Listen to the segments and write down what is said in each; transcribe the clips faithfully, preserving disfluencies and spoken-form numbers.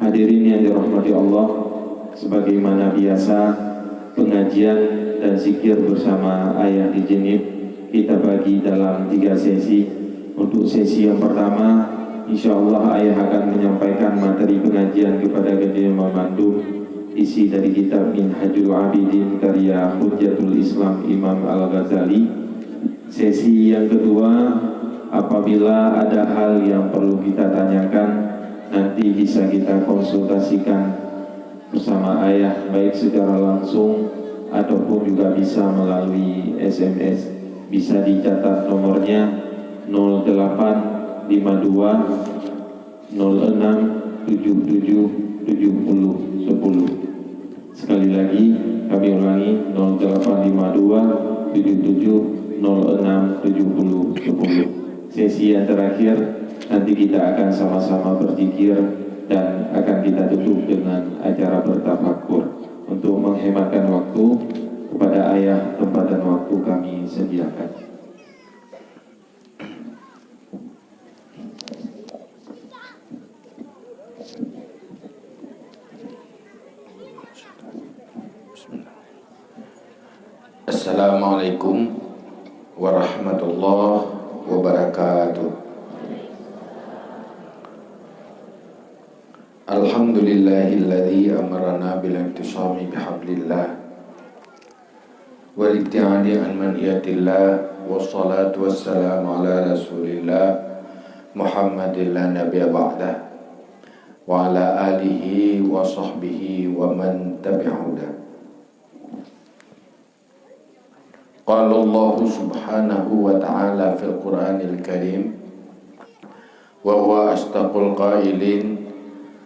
Hadirin yang dirahmati Allah, sebagaimana biasa, pengajian dan zikir bersama Ayah di Jenin kita bagi dalam tiga sesi. Untuk sesi yang pertama, insya Allah Ayah akan menyampaikan materi pengajian kepada geutanyoe mandum, isi dari kitab Minhajul Abidin karya Hujjatul Islam Imam Al-Ghazali. Sesi yang kedua, apabila ada hal yang perlu kita tanyakan, nanti bisa kita konsultasikan bersama Ayah, baik secara langsung ataupun juga bisa melalui S M S. Bisa dicatat nomornya nol delapan lima dua nol enam tujuh tujuh tujuh puluh sepuluh. Sekali lagi, kami ulangi, nol delapan lima dua tujuh tujuh nol enam tujuh puluh sepuluh. Sesi yang terakhir, nanti kita akan sama-sama berzikir dan akan kita tutup dengan acara bertafakur. Untuk menghematkan waktu, kepada Ayah tempat dan waktu kami sediakan. Assalamualaikum warahmatullahi wabarakatuh. Alhamdulillahilladzi amarana bil i'tisami bihablillah wal ibtiadi an manhiyatillah, wassalatu wassalamu ala Rasulillah Muhammadin la nabiyya ba'dah, wa ala alihi wa sahbihi wa man tabi'ahu. Qala Allahu subhanahu wa ta'ala fil Qur'anil Karim, wa huwa asdaqul qailin,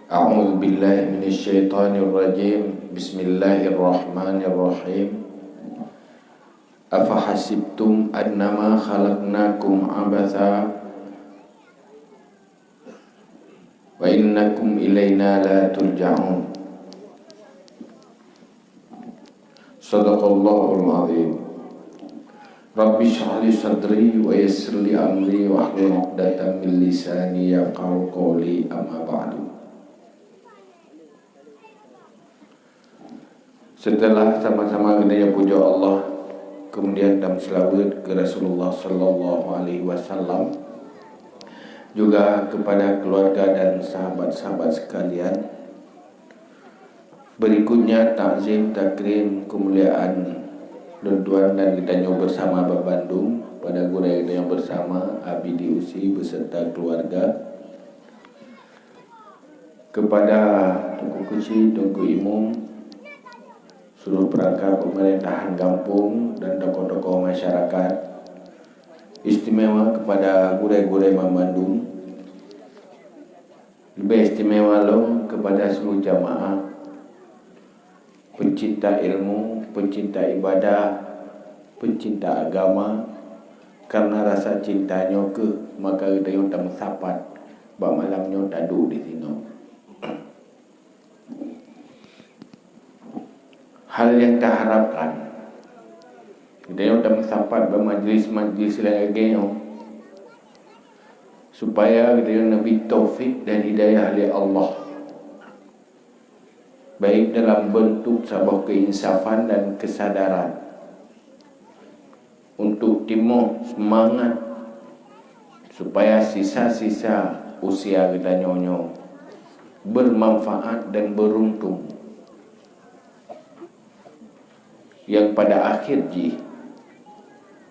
a'udzu billahi minasy syaithanir rajim. Bismillahirrahmanirrahim. Afahasibtum annama khalaqnakum abatha wa innakum ilaina la turja'un. Sadaqallahul azim. Rabbi shrah li sadri wa yassir li amri wahlul 'uqdatam min lisani yafqahu qawli, amma ba'du. Setelah sama-sama geutanyoe pujoe Allah, kemudian tameuseulaweuet keu Rasulullah sallallahu alaihi wasallam, juga kepada keluarga dan sahabat-sahabat sekalian, berikutnya takzim takrim keumuliaan lôn tuan dan geutanyoe bersama bandum, pada gurée geutanyoe bersama, Abi di Usi beserta keluarga, kepada Teungku Keuchik, Teungku Imum, seluruh perangkat pemerintahan gampông dan tokoh-tokoh masyarakat, istimewa kepada gurée-gurée banmandum, leubeh istimewa lom kepada seluruh jamaah, pencinta ilmu, pencinta ibadah, pencinta agama. Karena rasa cinta nyoe keuh maka geutanyoe tameusapat bak malam nyoe taduek disinoe. Hal nyang taharapkan, geutanyoe tameusapat bak majlis-majlis lagée nyoe, supaya geutanyoe neubri taufik dan hidayah lé Allah, baik dalam beuntuk saboh keuinsafan dan keusadaran, untuk timoh seumangat supaya sisa-sisa usia geutanyoe nyoe beumanfaat dan beuruntung, nyang pada akhir jih,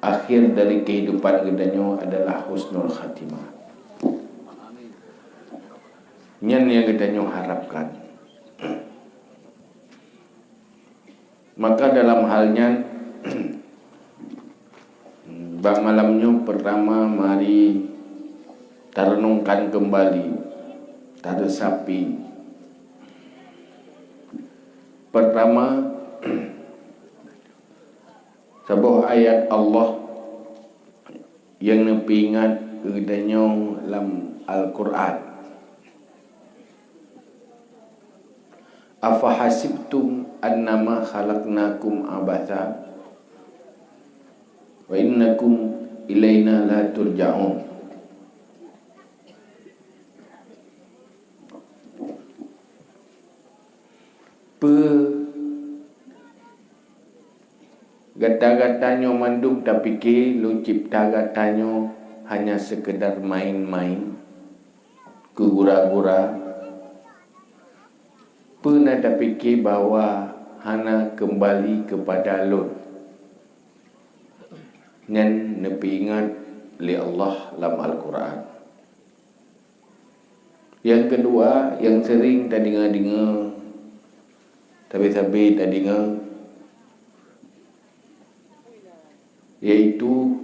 akhir dari keuhidupan geutanyoe adalah husnul khatimah. Nyan nyang geutanyoe harapkan. Maka dalam hal nyan, bak malam nyoe, pertama mari tarenungkan keumbali, taresapi. Pertama, saboh ayat Allah nyang neupeuingat keu geutanyoe lam Al-Qur'an. "Afahasibtum annama khalaqnakum abatha wa innakum ilaina la turja'un." Peue gata-gata nyoe mandum tapike lôn cebta gata nyoe hanya seukeudar maén-maén, keu gura-gura? Peue na tapike bahwa hana keumbali keupada Lôn? Nyan neupeuingat lé Allah lam Al-Qur'an. Nyang keudua, nyang seuring tadeungoe-deungoe, sabe-sabe tadeungoe, yaitu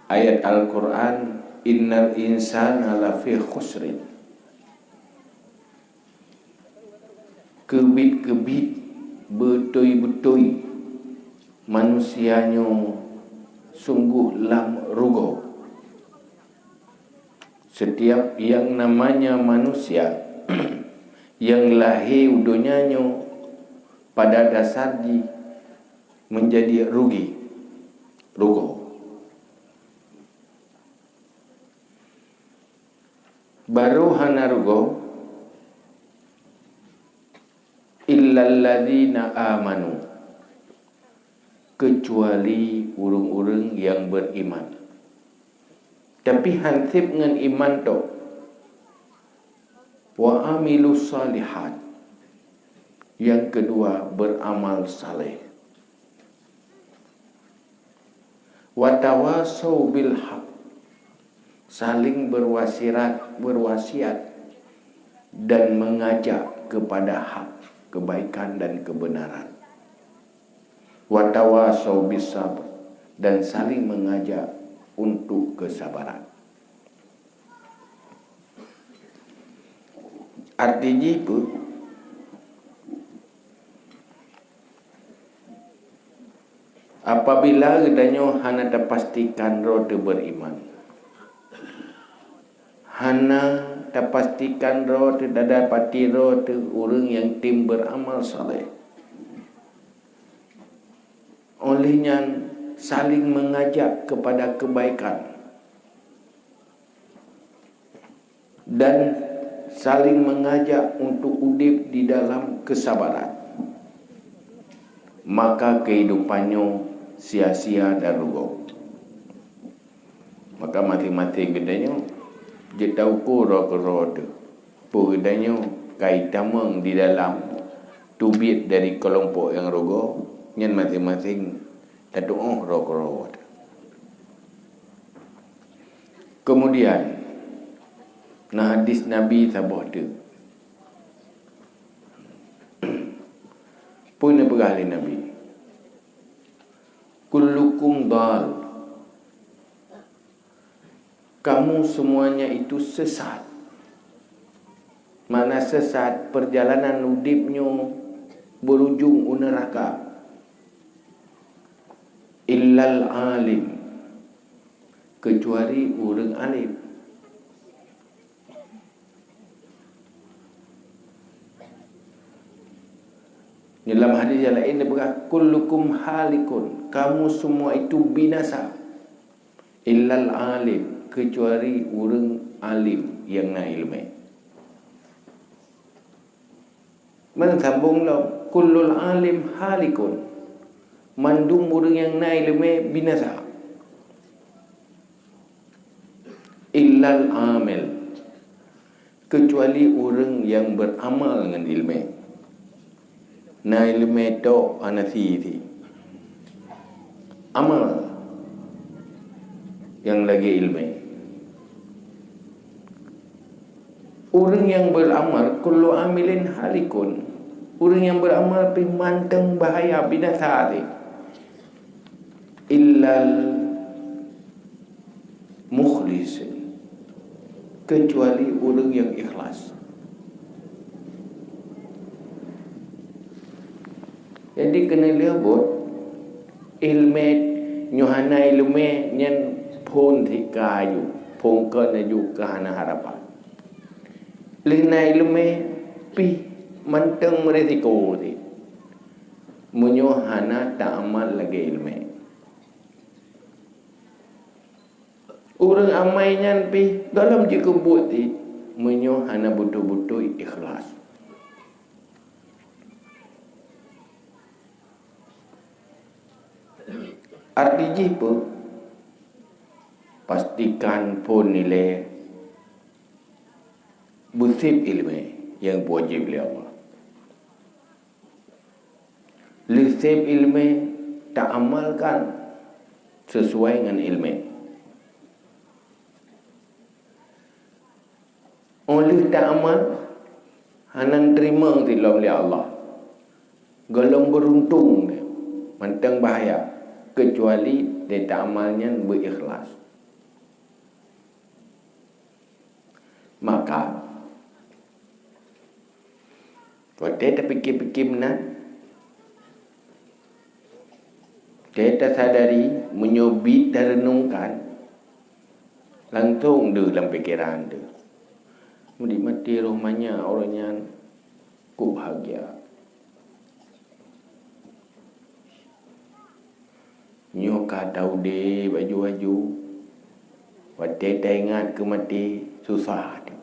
ayat Al-Qur'an, "Innal insana lafi khusrin." Keubiet-keubiet, beutôi-beutôi manusia nyoe sunggoh lam rugoe. Setiap yang namanya manusia yang lahé u donya nyoe pada dasar jih menjadi rugi, rugoe. Barô hana rugoe, illalladzina amanu, keucuali ureuëng-ureuëng nyang beuriman. Tapi han seb ngon iman tok. Wa amilus shalihat, nyang keudua beuramal saleh. Watawasau bil haq, saling berwasiat, berwasiat dan mengajak kepada hak, kebaikan dan kebenaran. Watawasau bis sabr, dan saling mengajak untuk kesabaran. Arti jih peue? Apabila geutanyoe hana tapastikan droe teuh beuriman, hana tapastikan droe teuh, tadapati droe teuh ureuëng nyang tem beuramal saleh, óh lheueh nyan saling mengajak kepada kebaikan dan saling mengajak untuk udeb di dalam kesabaran, maka keuhidupan nyoe sia-sia dan rugoe. Maka maséng-maséng geutanyoe jeuet tauko droe keudroe teuh. Peue geutanyoe ka itamong di dalam teubiet dari keulompok nyang rugoe, nyan maséng-maséng tatuoh droe keudroe teuh. Keumudian, na hadis Nabi saboh teuk. Peue neupeugah lé Nabi? "Kullukum dhal." Kamu semuanya itu sesat. Makna sesat, perjalanan udeb nyoe beurujông u neuraka. Illal alim, keucuali ureuëng além. Dalam hadis nyang laén geupeugah, "Kullukum halikun," kamu semua itu binasa. "Illal alim," keucuali ureuëng alim nyang na iéleumé. Meusambông lom, "Kullul alim halikun," mandum ureuëng nyang na iéleumé binasa. "Illal amil," keucuali ureuëng nyang beuramal ngon iéleumé. Na iéleumé tok hana si-si. Amal nyang lagée iéleumé. Ureuëng nyang beuramal, "Kullu amilin halikun." Ureuëng nyang beuramal pih mantong bahaya, binasa teuh. "Illal mukhlisin," keucuali ureuëng nyang ikhlas. Jadi keuneuk lheueh buet, iéleumé nyoe hana iéleumé nyan phon sika aju, phon kon aju ka hana harapan. Lheueh na iéleumé pih mantong meurisiko teuh meunyoe hana taamal lagée iéleumé. Ureuëng amai nyan pih gohlom jikeubuet teuh meunyoe hana beutôi-beutôi ikhlas. Arti jih peue? Pastikan phon ilée beuseb iéleumé nyang wajéb lé Allah. Lheueh seb iéleumé, taamalkan sisuai ngon iéleumé. Óh lheueh taamal, hana teurimong silom lé Allah. Gohlom beuruntung, mantong bahya, keucuali lé taamal nyan beu ikhlas. Maka, watée tapike-pike meunan, watée tasadari meunyoe biet tareunungkan, langsong deuh lam pikeran teuh, "Meunyoe maté roh manyak uroe nyan, kok bahgia." Nyoe ka taudeb aju-aju, watée taingat keu maté, susah teuh.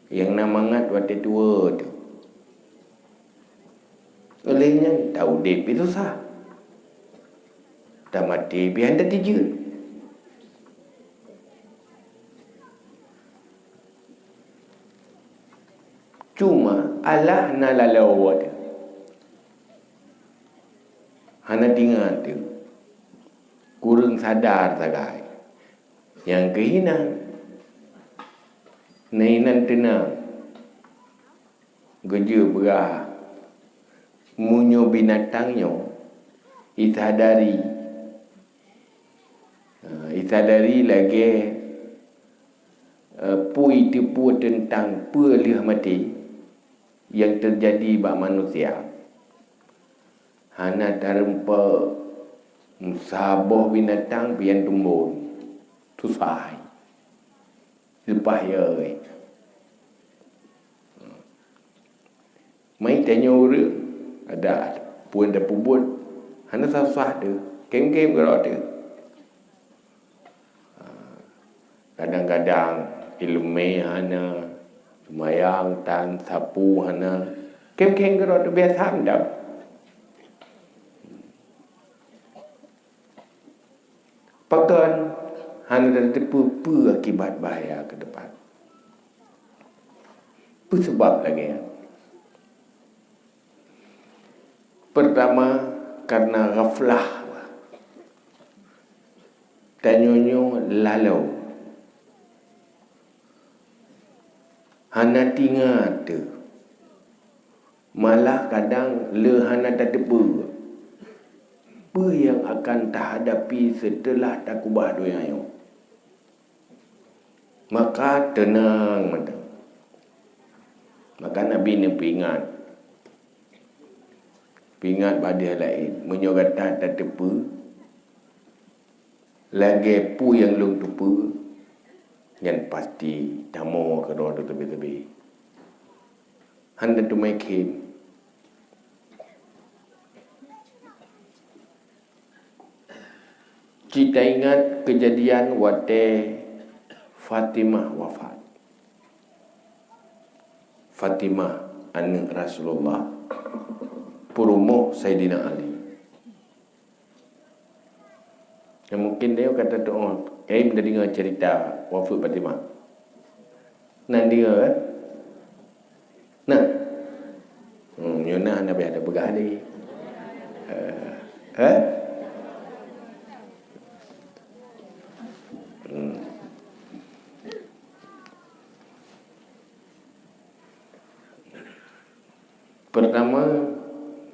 Nyang na mangat watée tuwoe teuh. Óh lheueh nyan, taudeb pih susah. Tamaté pih hana tijeuet. Cuma Allah na laloe teuh. Hana teuingat teuh. Kureueng sadar sagai. Nyang keuh inan. Na inan teunang. Geujeuet peugah, meunyoe binatang nyoe isadari, ha, isadari lagée, eh, peue iteupeue teuntang peue lheueh maté nyang teujadi bak manusia, hana tareumpok meusaboh binatang pian tumbon, susah. Leupah ya, eh. Mai tanyoe ureuëng, ada pun tapeubuet, hana susah teuh, kém-kém keudroe teuh. Kadang-kadang iéleumé hana, seumayang tan, sapeue hana, kém-kém keudroe teuh biasa mantong. Pakon hana tateupeue peue akibat bahya keu depan? Peue sabab lagée nyan? Peurtama, kareuna ghaflah. Tanyoe nyoe laloe. Hana teuingat teuh. Malah kadang le hana tateupeue peue nyang akan tahadapi seuteulah takubah donya nyoe. Maka teunang mantong. Maka Nabi neupeuingat, peuingat bak deuh laén, meunyoe gata tateupeue lagée peue nyang lôn teupeue, nyan pasti tamong keudroe teuh teubi-teubi. Hana teumé khem. Cit taingat keujadian watée Fatimah wafat. Fatimah, aneuëk Rasulullah, peurumoh Saidina Ali. Nyang mungken tanyoe ka tatu'oh, eh, tadeungoe cerita wafeuet Fatimah. Na deungoe, kan? Nah. Hmm, nyoe na hana payah tapeugah lé. Eh, eh? Hmm. Pertama,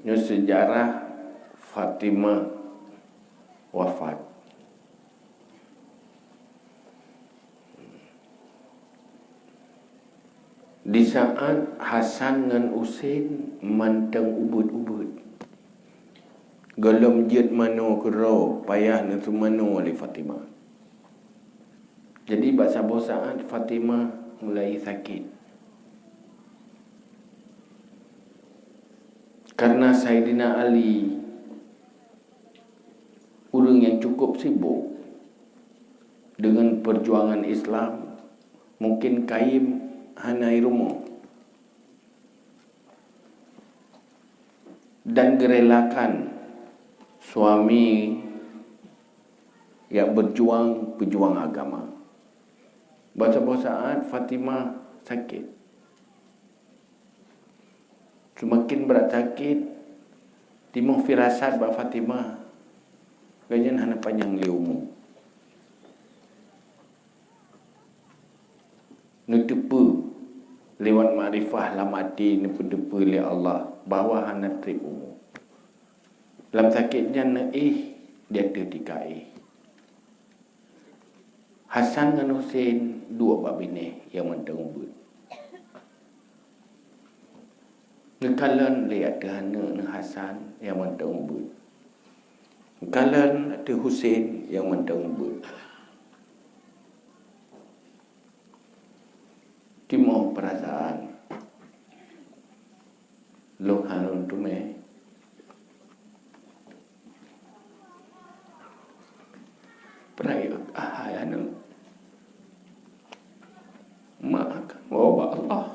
nyoe sejarah Fatimah wafat. Di saat Hasan ngon Husein mantong ubit-ubit, gohlom jeuet manoe keudroe payah neuseumanoe lé Fatimah. Jadi, bak saboh saat Fatimah mulai sakét. Karena Saidina Ali ureuëng nyang cukup sibuk deungon peujuangan Islam, mungken kayém hana i rumoh. Dan geurelakan suami nyang berjuang, pejuang agama. Bak saboh saat Fatimah sakét. Seumaken brat sakét, timoh firasat bak Fatimah, gobnyan hana panyang lé umu. Neuteupeue lewat makrifah lam até, neupeuteupeue lé Allah bahwa hana treb umu. Lam sakét nyan neuéh di ateueh tika éh. Hasan ngon Husen duek bak binéh nyang mantong ubeuet. Neukalon lé ateueh aneuk neuh Hasan nyang mantong ubeuet. Neukalon ateueh Husen nyang mantong ubeuet. Timoh peurasaan lôn hana lôn teumé. Peurayeuk ahai aneuk, mak akan woe bak Allah.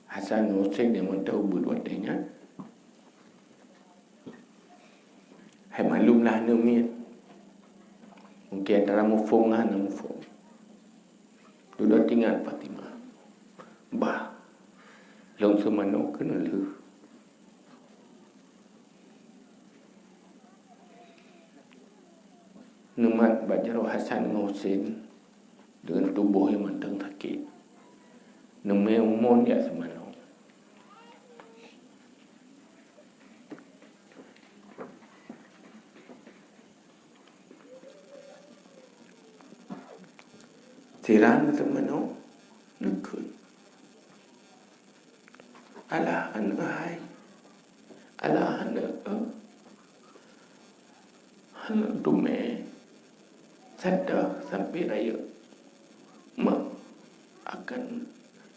Hasan ngon Husen nyang mantong ubeuet watée nyan. Hai malum lah aneuk miet. Mungken antara muphom ngon hana muphom. Dudoe teuingat Fatimah, "Bah, lôn seumanoe keuneulheueh." Neumat bak jaroe Hasan ngon Husen deungon tuboh nyang mantong sakét. Neumé umon jak seumanoe. Sira seumanoe neukheun, "Alah aneuk hai, alah aneuk, hana teumé, sadoh sampoe rayeuk, mak akan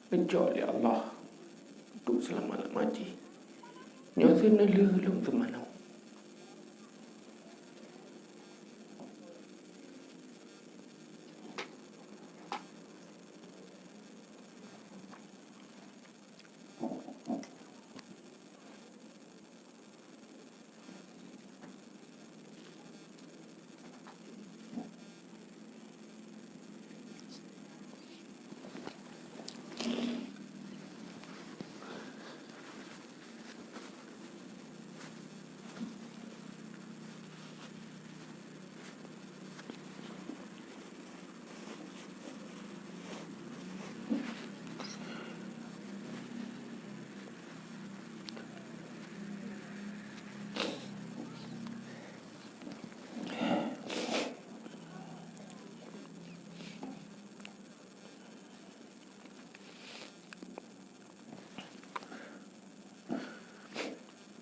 neucok lé Allah untuk seulama-lama jih. Nyoe seuneulheueh lôn seumanoe."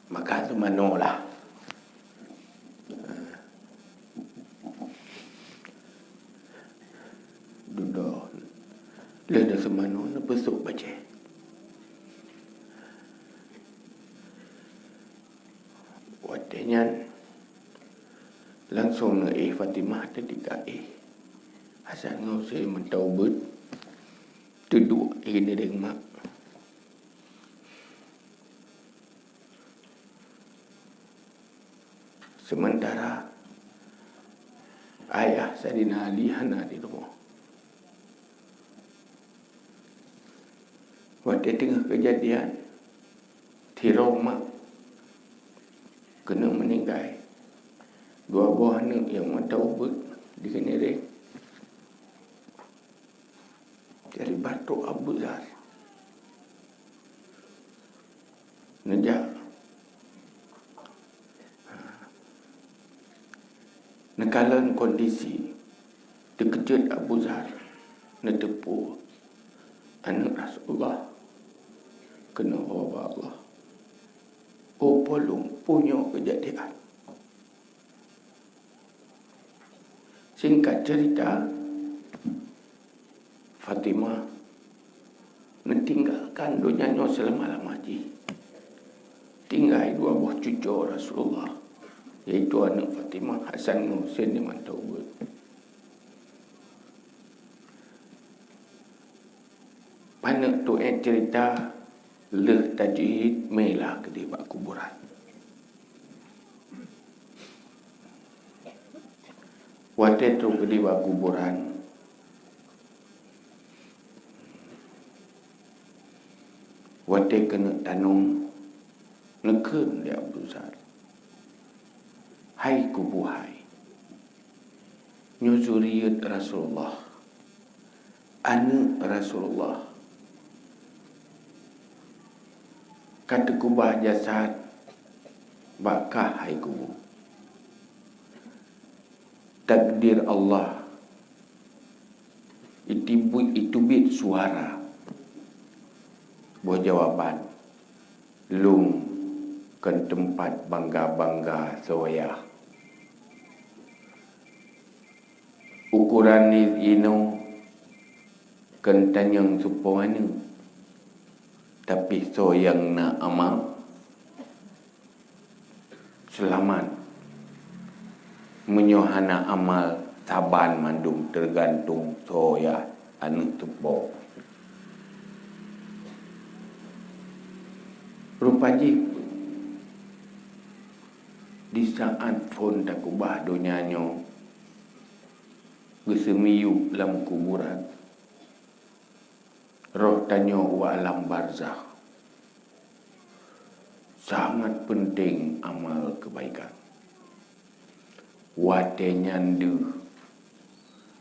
Maka seumanoe lah. Dudoe lheueh neuseumanoe neupeusok bajée. Watée nyan langsong neuéh Fatimah teutika éh. Hasan ngon Husen mantong ubeuet teuduek i keuneudeueng mak. Seumantara ayah Saidina Ali hana di rumoh. Watée teungoh keujadian, sidroe mak keuneuk meuninggai, dua boh aneuk nyang mantong ubeuet di keuneudeueng. Jadi, batrok Abu Zar neujak. Neukalon kondisi, teukeujot Abu Zar neuteupeue aneuk Rasulullah keuneuk woe bak Allah. Oh, polong, peue nyoe keujadian? Singkat cerita, Fatimah neutinggalkan donya nyoe seulama-lama jih. Tinggai dua boh cucoe Rasulullah, yaitu aneuk Fatimah, Hasan ngon Husen nyang mantong ubeuet. Paneuk tu'et cerita, Lheueh tajeuet, meulah keudeh bak kuburan. Watée trok keudeh bak kuburan, watée keuneuk tanong, neukheun lé Abdul Sa'ad, "Hai kubu hai, nyoe zuriet Rasulullah, aneuëk Rasulullah, ka teukeubah jasad bak kah hai kubu." Takdir Allah, iteubiet, iteubiet suara, boh jawaban, "Lôn kon teumpat bangga-bangga soe yah. Ukoran inoe kon tanyong soe po aneuëk, tapi soe nyang na amal, seulamat. Meunyoe hana amal, saban mandum teugantung soe yah aneuëk soe po." Rupa jih, di saát phon takeubah donya nyoe, geuseumiyueb lam kuburan, roh tanyoe u alam barzakh, sangat peunteng amal keubaikan. Watée nyan deuh,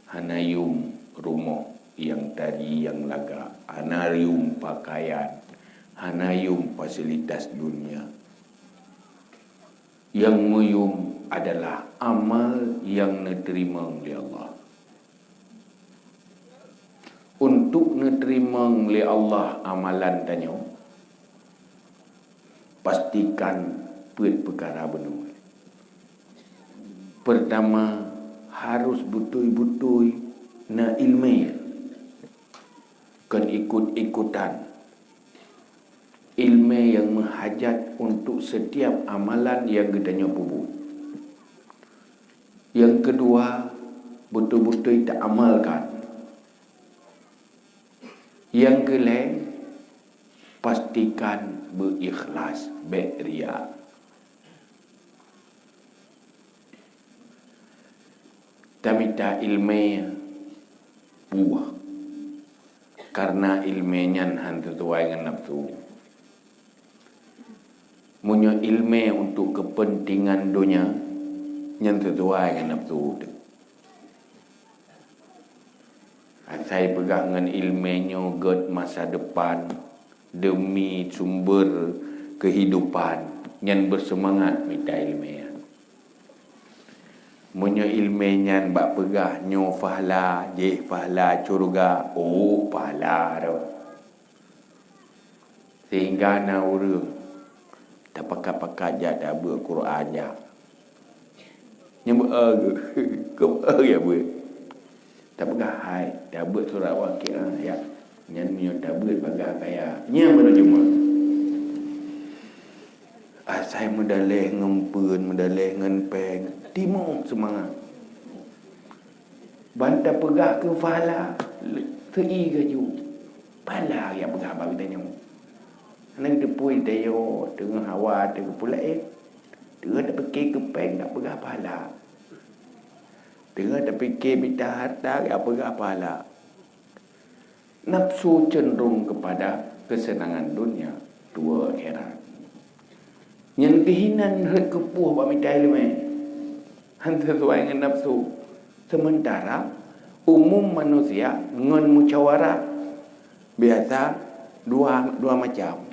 hana yuem rumoh nyang tari nyang lagak, hana yuem pakaian, hana yuem fasilitas dunia. Nyang meuyuem adalah amal nyang neuteurimong lé Allah. Untuk neuteurimong lé Allah amalan tanyoe, pastikan peuet peukara beunong. Peurtama, harôh beutôi-beutôi na iéleumé, kon ikot-ikotan. Iéleumé nyang meuhajat untuk setiap amalan nyang geutanyoe peubuet. Nyang keudua, beutôi-beutôi taamalkan. Nyang keulhée, pastikan beu ikhlas, bék riya. Tamita iéleumé buah, kareuna iéleumé nyan hán sisuai ngon nafeusu. Meunyoe iéleumé untuk keupeuntengan donya, nyan sisuai ngon nafeusu teuh. Asai peugah ngon iéleumé nyoe gét masa depan, deumi sumber keuhidupan, nyan beuseumangat mita iéleumé nyan. Meunyoe iéleumé nyan bak peugah nyoe pahala, jih pahala syeuruga, oh, pahala roh. Sehingga na ureuëng tapakat-pakat jak tabeuet Quran jak. Nyan beu-e geuh, keu beu-e geuh beuet. Tapeugah hai, tabeuet surat Waqiah jak. Nyan meunyoe tabeuet bagaih kaya. Nyan baru jeuet. Asai meudaleh ngon peuen, meudaleh ngon péng, timoh seumangat. Ban tapeugah keu pahala, le-, seu'i gaju. Pahala nyang peugah bak geutanyoe. Hana geuteupeue tanyoe teungoh hawa teuh geupulaén. Teungoh tapike keu péng, tapeugah pahala. Teungoh tapike mita hareuta, tapeugah pahala. Nafsu cenderung kepada kesenangan dunia, tuwoe akhirat. Nyan keuh inan rhot keupoh bak mita iéleumé, hán sisuai ngon nafsu. Seumeuntara umum manusia ngon musyawarah biasa dua, dua macam.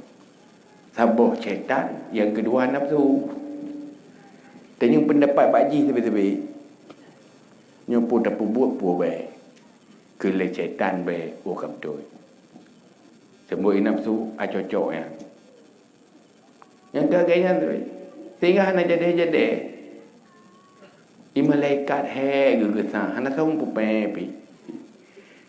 Saboh syaitan, nyang keudua nafsu. Tanyoe peundapat bak jih sabe-sabe. Nyoe peue tapeubuet peue bèe. Keu lé syaitan bèe, oh ka beutôi. Seumbot nafsu, a cocok nyan. Nyang keu lagèe nyan teuh, sehingga hana jadèh-jadèh. Di malaikat hék geugeusa, hana soe meupeuphé pih.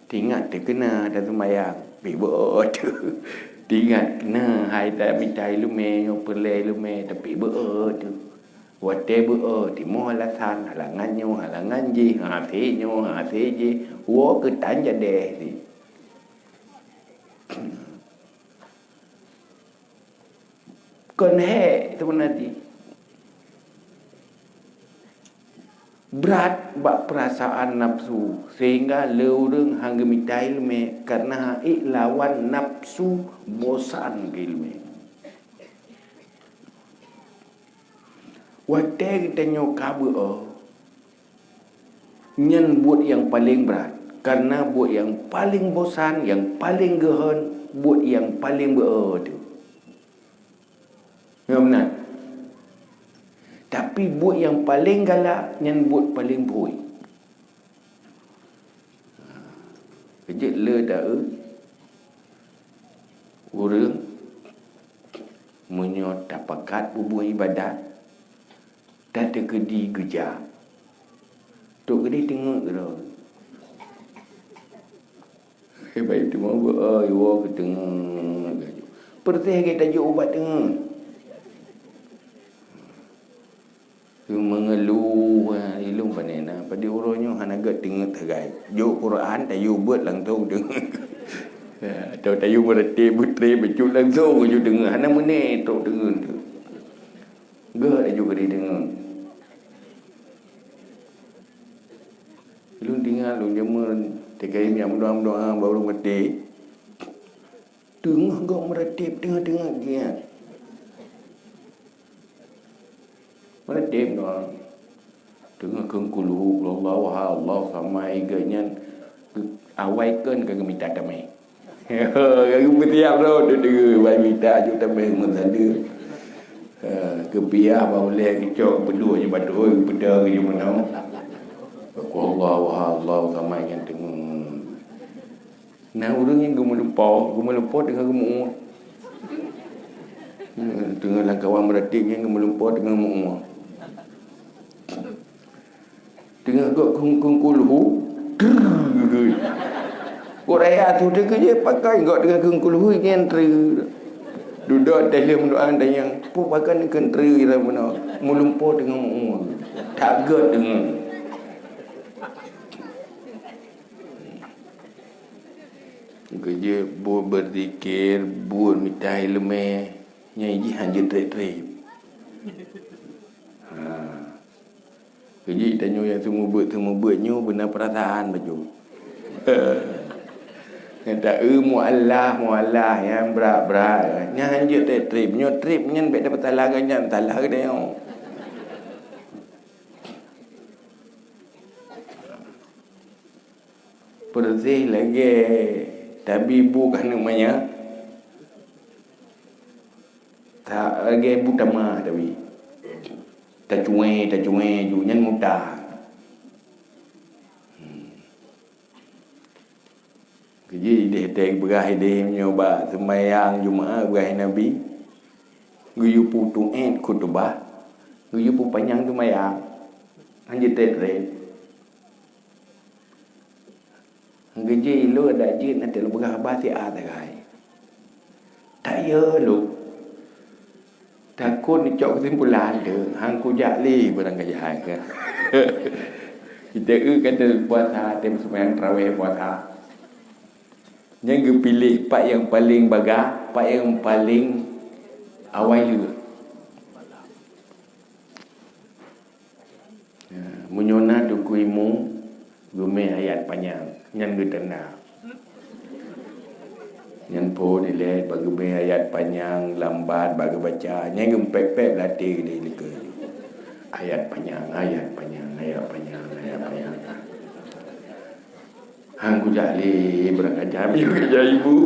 Teuingat teuh keunan taseumayang, pih beu-e teuh. Teuingat keunan hai tamita iéleumé, nyoe peureulèe iéleumé, tapi beu-e teuh. Watèe beu-e, timoh alasan, halangan nyoe, halangan jih, hasé nyoe, hasé jih, woe keu tan jadèh jih. Kon hék teuma nanti. Brat bak peurasaan nafsu, sehingga le ureuëng hana geumita iéleumé, kareuna hana ék lawan nafsu bosan keu iéleumé. Watée geutanyoe ka beu-o, nyan buet nyang paleng brat, kareuna buet nyang paleng bosan, nyang paleng geuhon, buet nyang paleng beu-o teuh. Nyoe meunan. Tapi buet nyang paleng galak nyan buet paleng phôi. Keujeuet le taeu ureuëng meunyoe tapakat bubuet iébadat, tateukeudi geujak, trok keudeh teungeut keudroe. Baik teuma beu-o iwoe keu teungeut laju. Peureuteh gét tajok ubat teungeut. Keu meungeuluh, ilong panena, padum uroe nyoe hana gét teungeut sagai. Jok Quran, tajok beuet langsong teungeut. Ya, atau tajok meuratéb, beutreb, bacut langsong aju teungeut. Hana meuné trok teungeut tu. Gét aju keudeh teungeut. Lôn tinggai lôn jameun, tinggai miak meudoa-meudoa bak ureuëng maté. Teungoh gok meuratéb teungoh-teungoh giat. Meuratéb doa. Teungoh kheun kulhu, kulhuwallahu ahad, Allahu samad, iga nyan awai kheun ka geumita tamé. Ka geupeutiap droe tu deungoe, bai mita aju tamé meusadeue. Ha, geupiah bak ulée geucok peuduek nyoe bak tuoi, geupeudong nyoe meunoe. Kulhuwallahu ahad, Allahu samad nyan teungoh. Na ureuëng nyang geumeulumpoe, geumeulumpoe teungoh geumeu'ue. Hmm, teungoh lam kawan meuratéb nyang geumeulumpoe teungoh meu'ue. Teungoh gok kheun-kheun kulhu, trrrr, geugeuet. Kok raya tu teuh keujeuet pakai gok teungoh kheun kulhu nyan trrrr. Dudoe teuh lheueh meudoa tanyong, peue pakon kheun trrrr ira bunoe? Meulumpoe teungoh meu'ue. That gét teungoh. Keujeuet buet beuzikir, buet mita iéleumé, nyan jih hanjeuet treb-treb. Ha. Keujeuet tanyoe nyang seumeubeuet-seumeubeuet nyoe beuna peurasaan bacut. Nyang taeu mualah-mualah nyang brat-brat, nyan hanjeuet treb-treb. Nyoe treb nyan bék tapeusalah geuh nyan, salah geutanyoe. Peureuseh lagée tabi bu keuneuk manyak, ta-, lagée bu tamah tabi. Tacué, tacué ju nyan muta. Hmm. Keujih ideh teuh beurah ideh meunyoe bak seumayang Jumaat beurah Nabi, geuyue peutuét khutubah, geuyue peupanyang seumayang, hanjeuet treb-treb. Geujih ilôn adak jeuet na teuh lôn peugah haba siat sagai. Tayue lôn. Takot neucok keusimpulan teuh, han kujak lé beurangkajan. Kita eu kan teuh puasa, tem seumayang tarawih puasa. Nyang geupiléh pat nyang paleng bagah, pat nyang paleng awai leueh. Ya, meunyoe na teungku imum geumé ayat panyang, nyan geutanda. Nyan phon ilée bak geumé ayat panyang, lambat bak geubaca, nyan geumpék-pék beulatih di likot. Ayat panyang, ayat panyang, ayat panyang, ayat panyang. Han kujak lé beurangkajan, yue keuja ibu.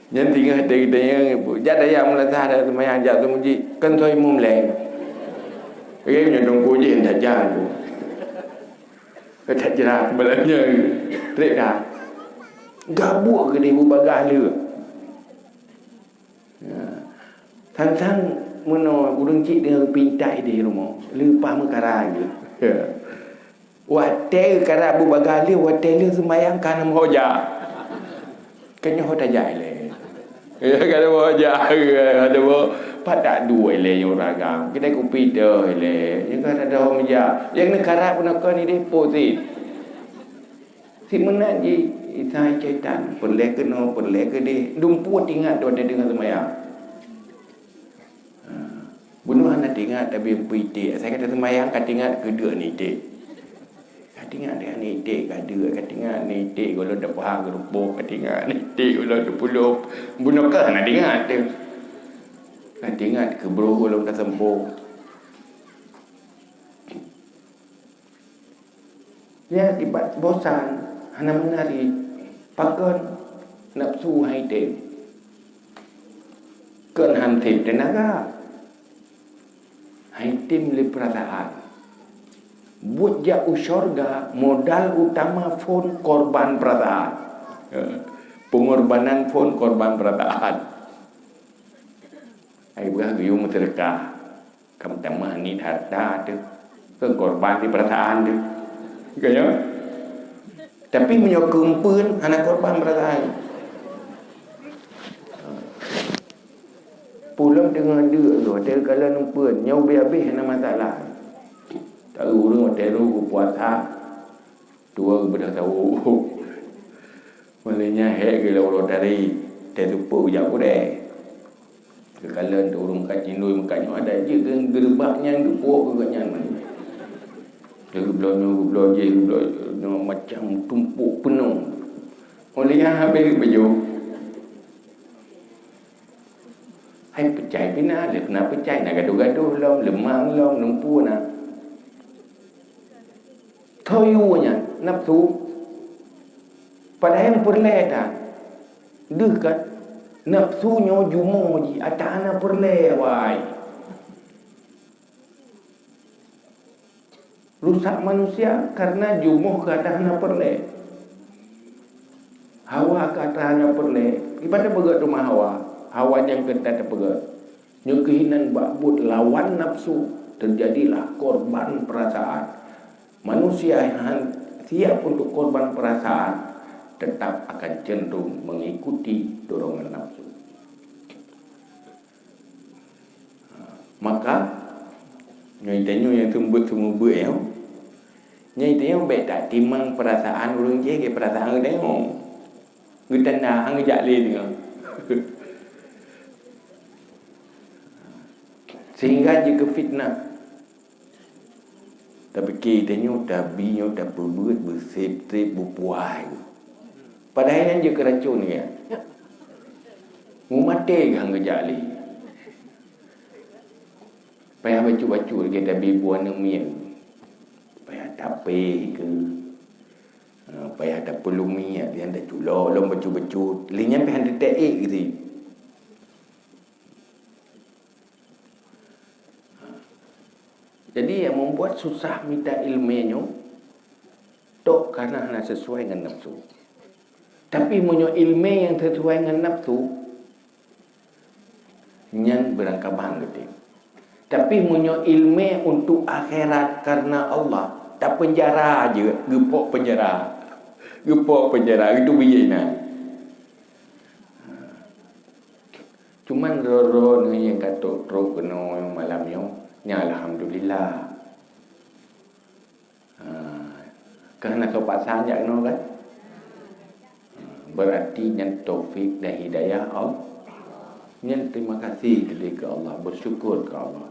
Nyan tinggai teuh geutanyoe, jak dayah meulasah dayah seumayang jak seumeujid, kan soe imum lé. Lagée nyoe teungku jih, han tajak tu. Ka tajak malam nyan. Treb dah. Gabuek keudeh bubagah leueh. Ya. Sang-sang meunoe ureuëng cit deungon pintak ideh rumoh, leupah meukara geuh. Ya. Watée karab bubagah lheueh, watée lheueh seumayang ka na meuhoja. Ka nyoe ho tajak ilée. Ya, ka na meuhoja, ka na meuho-, pat dak duek ilée nyoe ureuëng agam. Kita kupi teuh ilée. Nyoe ka na dahom meujak. Nyang neukarab peunoh kon ideh po sit. Sit meunan jih, isai syaitan. Peureulée keunoe, peureulée keudeh. Dumpeue tingat watée deungon seumayang. Bunoe hana teuingat tapi peue iték. Asai ka taseumayang ka teuingat keu deuk aneuk iték. Ka teuingat deuk aneuk iték, ka deuk, ka teuingat aneuk iték gohlom tapaha geurumpok, ka teuingat aneuk iték gohlom tapulop. Bunoe ka hana teuingat teuh. Ka teuingat keu broh gohlom tasempo. Ya, akibat bosan, hana meunari. Pakon? Nafsu hai tem. Kon han tem teunaga. Hai tem lé peurasaan. Buet jak u syurga, modal utama phon korban peurasaan. Pengorbanan phon korban peurasaan. Ai beurah geuyue meuseudeukah. Ka meutamah niet hareuta teuh, keu korban di peurasaan teuh. Ka nyo? Tapi meunyoe keu eumpeuen, hana korban peurasaan. Peue lom teungoh deuk lôn, watèe kalon eumpeuen, nyoe ubé abéh hana masalah. Taeu ureueng watèe rôh geupuasa, tuwo geubeudôh sawoe. Meunyoe nyan hék geulôn uroe tari, teutupeue jak udée. Geukalon teuh ureueng meukat cindoi, meukat nyoe adat jih, geu-, geureubak nyan geupuwoe keu gobnyan. Geubloe nyoe, geubloe jih, geubloe nyoe, macam tumpôk peunoh. Óh lheueh nyan habéh geupajoh. Hai peucai pih na, lé na peucai, na gadoh-gadoh lom, leumang lom, lumpu na. Toh yue nyan, nafsu. Padahai peureulée that. Deuh kan? Nafsu nyoe jumoe jih, ata hana peureulée awai. Rusak manusia karena jumoh keu ata hana peureulée. Hawa keu ata hana peureulée. Kiban tapeugét teuma hawa? Hawa nyang keu ata tapeugét. Nyoe keuh inan bak buet lawan nafsu, teujadilah korban peurasaan. Manusia nyang siap untuk korban peurasaan tetap akan cenderung mengikuti dorongan nafsu. Maka, nyoe tanyoe nyang seumeubeuet-seumeubeuet nyoe, nyoe tanyoe bék tatimang peurasaan ureueng jéh keu peurasaan geutanyoe. Geutanda han geujak lé deungon. Sehingga jeuet keu fitnah. Tapike tanyoe tabi nyoe tapeubeuet beusép-sép beupuai. Padahai nyan jeuet keu racun nyan. Meumaté han geujak lé. Payah bacut-bacut lagèe tabi buah nangmiet. Payah tapéh keu. Ha, payah tapeulumi, nyan taculok lom bacut-bacut. Lé nyan pih han teutek ék geuti. Jadi, nyang membuat susah mita ileumèe nyoe, tok karena hana sesuai ngon nafsu. Tapi, meunyoe ileumèe nyang sesuai ngon nafsu, nyan beurangkaban geutem. Tapi meunyoe ileumèe untuk akhirat karena Allah, tapeunjara jeuet, geupok peunjara. Geupok peunjara, geuteubiet inan. Cuman droe-droe neuh nyang ka trok-trok keunoe malam nyoe, nyan alhamdulillah. Ha, ka hana soe paksa jak keunoe kan? Ha, berarti nyan taufik dan hidayah Allah. Nyan terima kasih keudéh keu Allah, bersyukur keu Allah.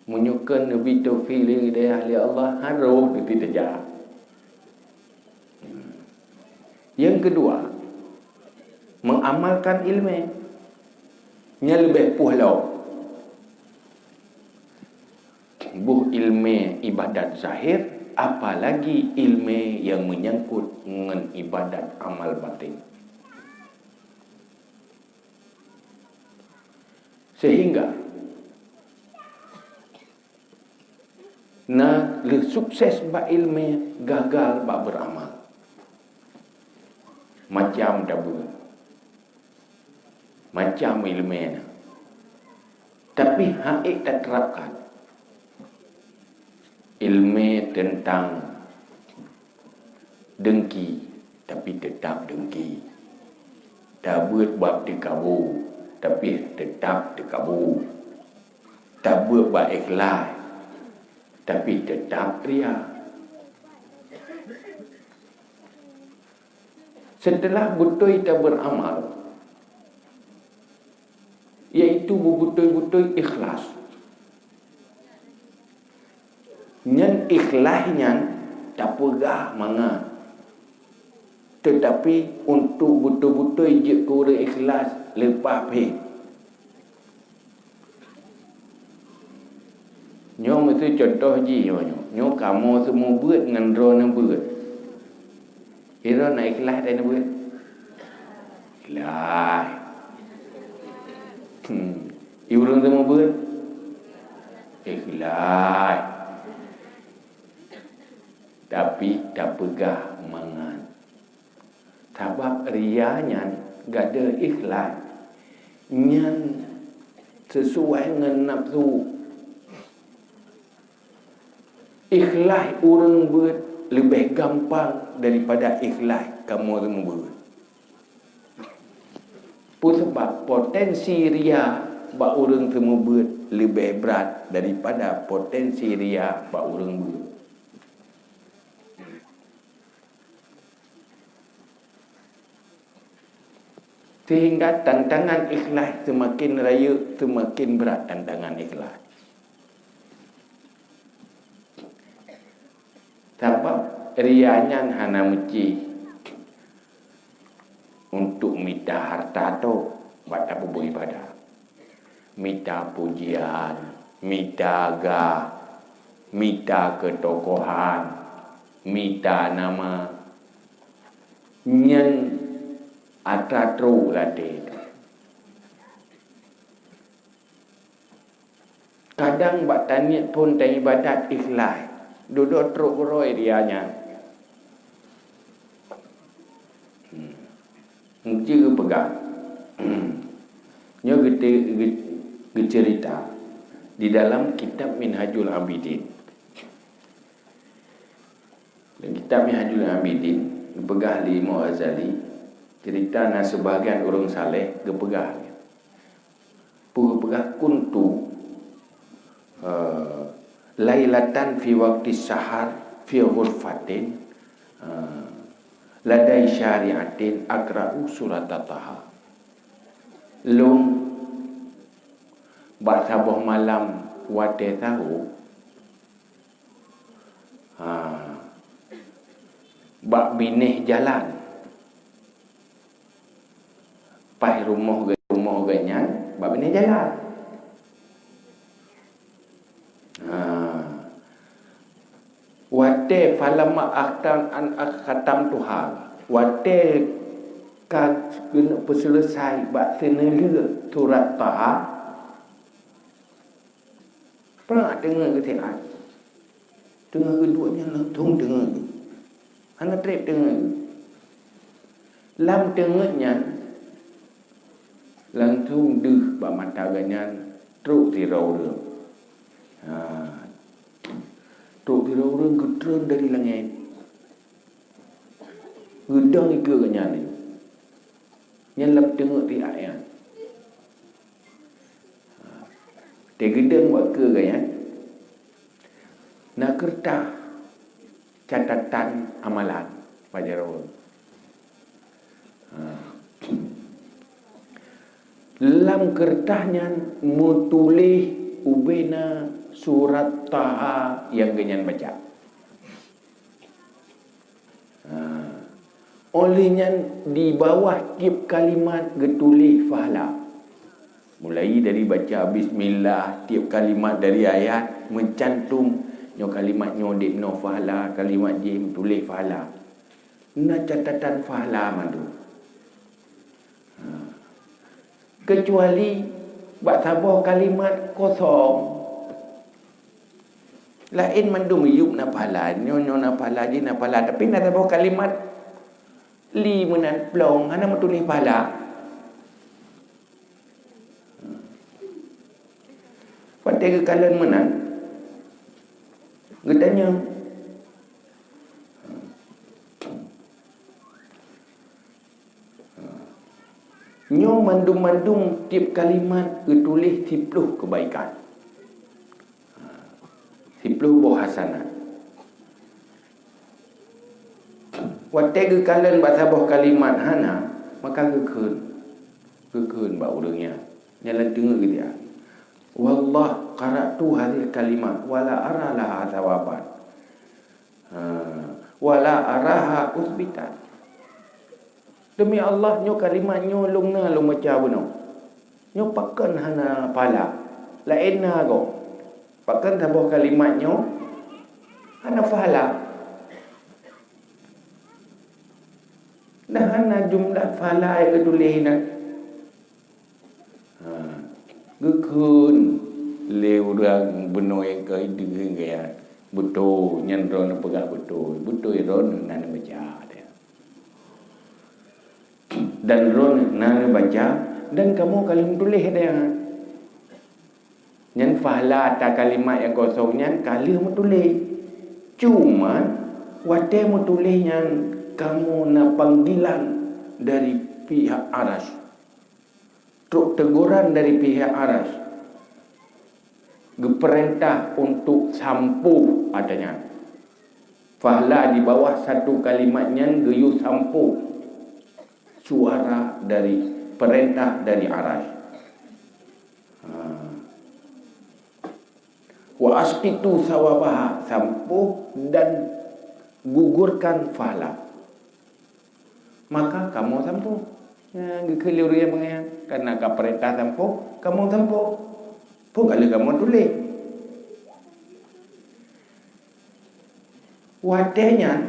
Meunyoe kon neubri taufik lé hidayah lé Allah, harôh neuteupeujak. Yang kedua, mengamalkan ileumèe. Nyan leubeh puih lom. Boh ileumèe ibadat zahir, apalagi ileumèe nyang menyangkut ngon ibadat amal batin. Sehingga na lheueh sukses bak ileumèe, gagal bak beuramal. Macam tabeuet. Macam ileumèe na. Tapi han ék taterapkan. Ileumèe teuntang dengki, tapi teutap dengki. Tabeuet bak teukabu, tapi teutap teukabu. Tabeuet bak ikhlas, tapi teutap ria. Seuteulah beutôi tabeuramal, yaitu Beutôi-beutôi ikhlas. Nyan ikhlas nyan tapeugah mangat. Teutapi untuk beutôi-beutôi jeuet keu ureuëng ikhlas, leupah pih. Nyoe meusti contoh jih nyoe, nyoe. Nyoe kamoe seumeubeuet ngon droeneuh beuet. Droeneuh na ikhlas dan beuet? Ikhlas. Hmm. I ureuëng seumeubeuet? Ikhlas. Tapi tapeugah mangat. Sabab ria nyan gadôh ikhlas. Nyan sisuai ngon nafsu. Ikhlas ureuëng beuet leubeh gampang daripada ikhlas kamoe seumeubeuet. Peue sabab? Potensi ria bak ureuëng seumeubeuet leubeh brat daripada potensi ria bak ureuëng beuet. Sehingga tantangan ikhlas seumaken rayeuk, seumaken brat tantangan ikhlas. Sabab ria nyan hana meucih untuk mita hareuta tok bak tapeubuet ibadah. Mita pujian, mita gah, mita keutokohan, mita nama. Nyan atra trok lam até. Kadang bak taniet phon taibadat ikhlas, dudoe trok uroe ria nyan. Hmm. Meusti geupeugah. Nyoe geute-, geu-, geuceurita di dalam kitab Minhajul Abidin. Dalam kitab Minhajul Abidin, geupeugah lé Imam Ghazali, ceurita na seubahagian ureuëng saleh geupeugah. Peue geupeugah, "Kuntu, eh, lailatan fi waqti sahar fi ghurfatin, eh, ladai syari'atin aqra'u surata Taha." Lôn bak saboh malam watée sahô, ha, bak binéh jalan. Paih rumoh geu-, rumoh geuh nyan bak binéh jalan. Ha. Watée falamma akhtam an akhtam Tuhan, watée ka keuneuk peuseuleusoe bak seuneulheueh surat Taha, Prak teungeut geusiat. Teungeut geuduek nyan langsong teungeut. Hana treb teungeut. Lam teungeut nyan, langsong deuh bak mata geuh nyan trok sidroe ureuëng. Ha. Trok sidroe ureuëng geutreun dari langét. Geudong ikeue geuh nyan. Nyan lam teungeut siat nyan. Teugeudong bak keue geuh nyan, na keureutah catatan amalan bak jaroe. Ha. Lam keureutah nyan meutuléh ubena surat Taha nyang geuh nyan baca. Ha. Óh lheueh nyan, di bawah tieb kalimat geutuléh pahala. Mulai dari baca bismillah, tieb kalimat dari ayat meucantum, nyoe kalimat nyoe dek noe pahala, kalimat jih meutuléh pahala. Na catatan pahala mandum. Ha. Keucuali bak saboh kalimat kosong. Laén mandum yup na pahala, nyoe, nyoe na pahala, jih na pahala, tapi na saboh kalimat li meunan plong, hana meutuléh pahala. Watée geukalon meunan, geutanyong, nyoe mandum-mandum tieb kalimat geutuléh siploh keubaikan, siploh boh hasanat. Watée geukalon bak saboh kalimat hana, maka geukheun, geukheun bak ureuëng nyan, Nyan lam teungeut geuh dia. Wallah qara'tu hadhil kalimat wala ara laha thawaban. Ha, wala araha utsbitat. Demi Allah, nyoe kalimat nyoe lôn na lôn baca bunoe. Nyoe pakon hana pahala. Laén na goe. Pakon saboh kalimat nyoe hana pahala. Dah hana jumlah pahala nyang geutuléh na. Ha, geukheun lé ureuëng bunoe nyang ka ideuh gaya. Beutôi, nyan droeneuh peugah beutôi. Beutôi droeneuh na neubaca. Dan droeneuh na neubaca, dan kamoe ka lheueh meutuléh deh. Nyan pahala ata kalimat nyang kosong nyan ka lheueh meutuléh. Cuma watée meutuléh nyan kamoe na panggilan dari pihak aras. Trok teguran dari pihak aras. Geupeurintah untuk sampôh ata nyan. Pahala di bawah satu kalimat nyan geuyue sampôh suara dari peurintah dari aras. Ha. Wa asqitu tsawabaha, sampôh dan gugurkan pahala. Maka kamoe sampôh. Nyan geukheun lé ureuëng nyang beungéh, karena ka peurintah sampôh, kamoe sampôh. Peue ka lheueh kamoe tuléh. Watée nyan,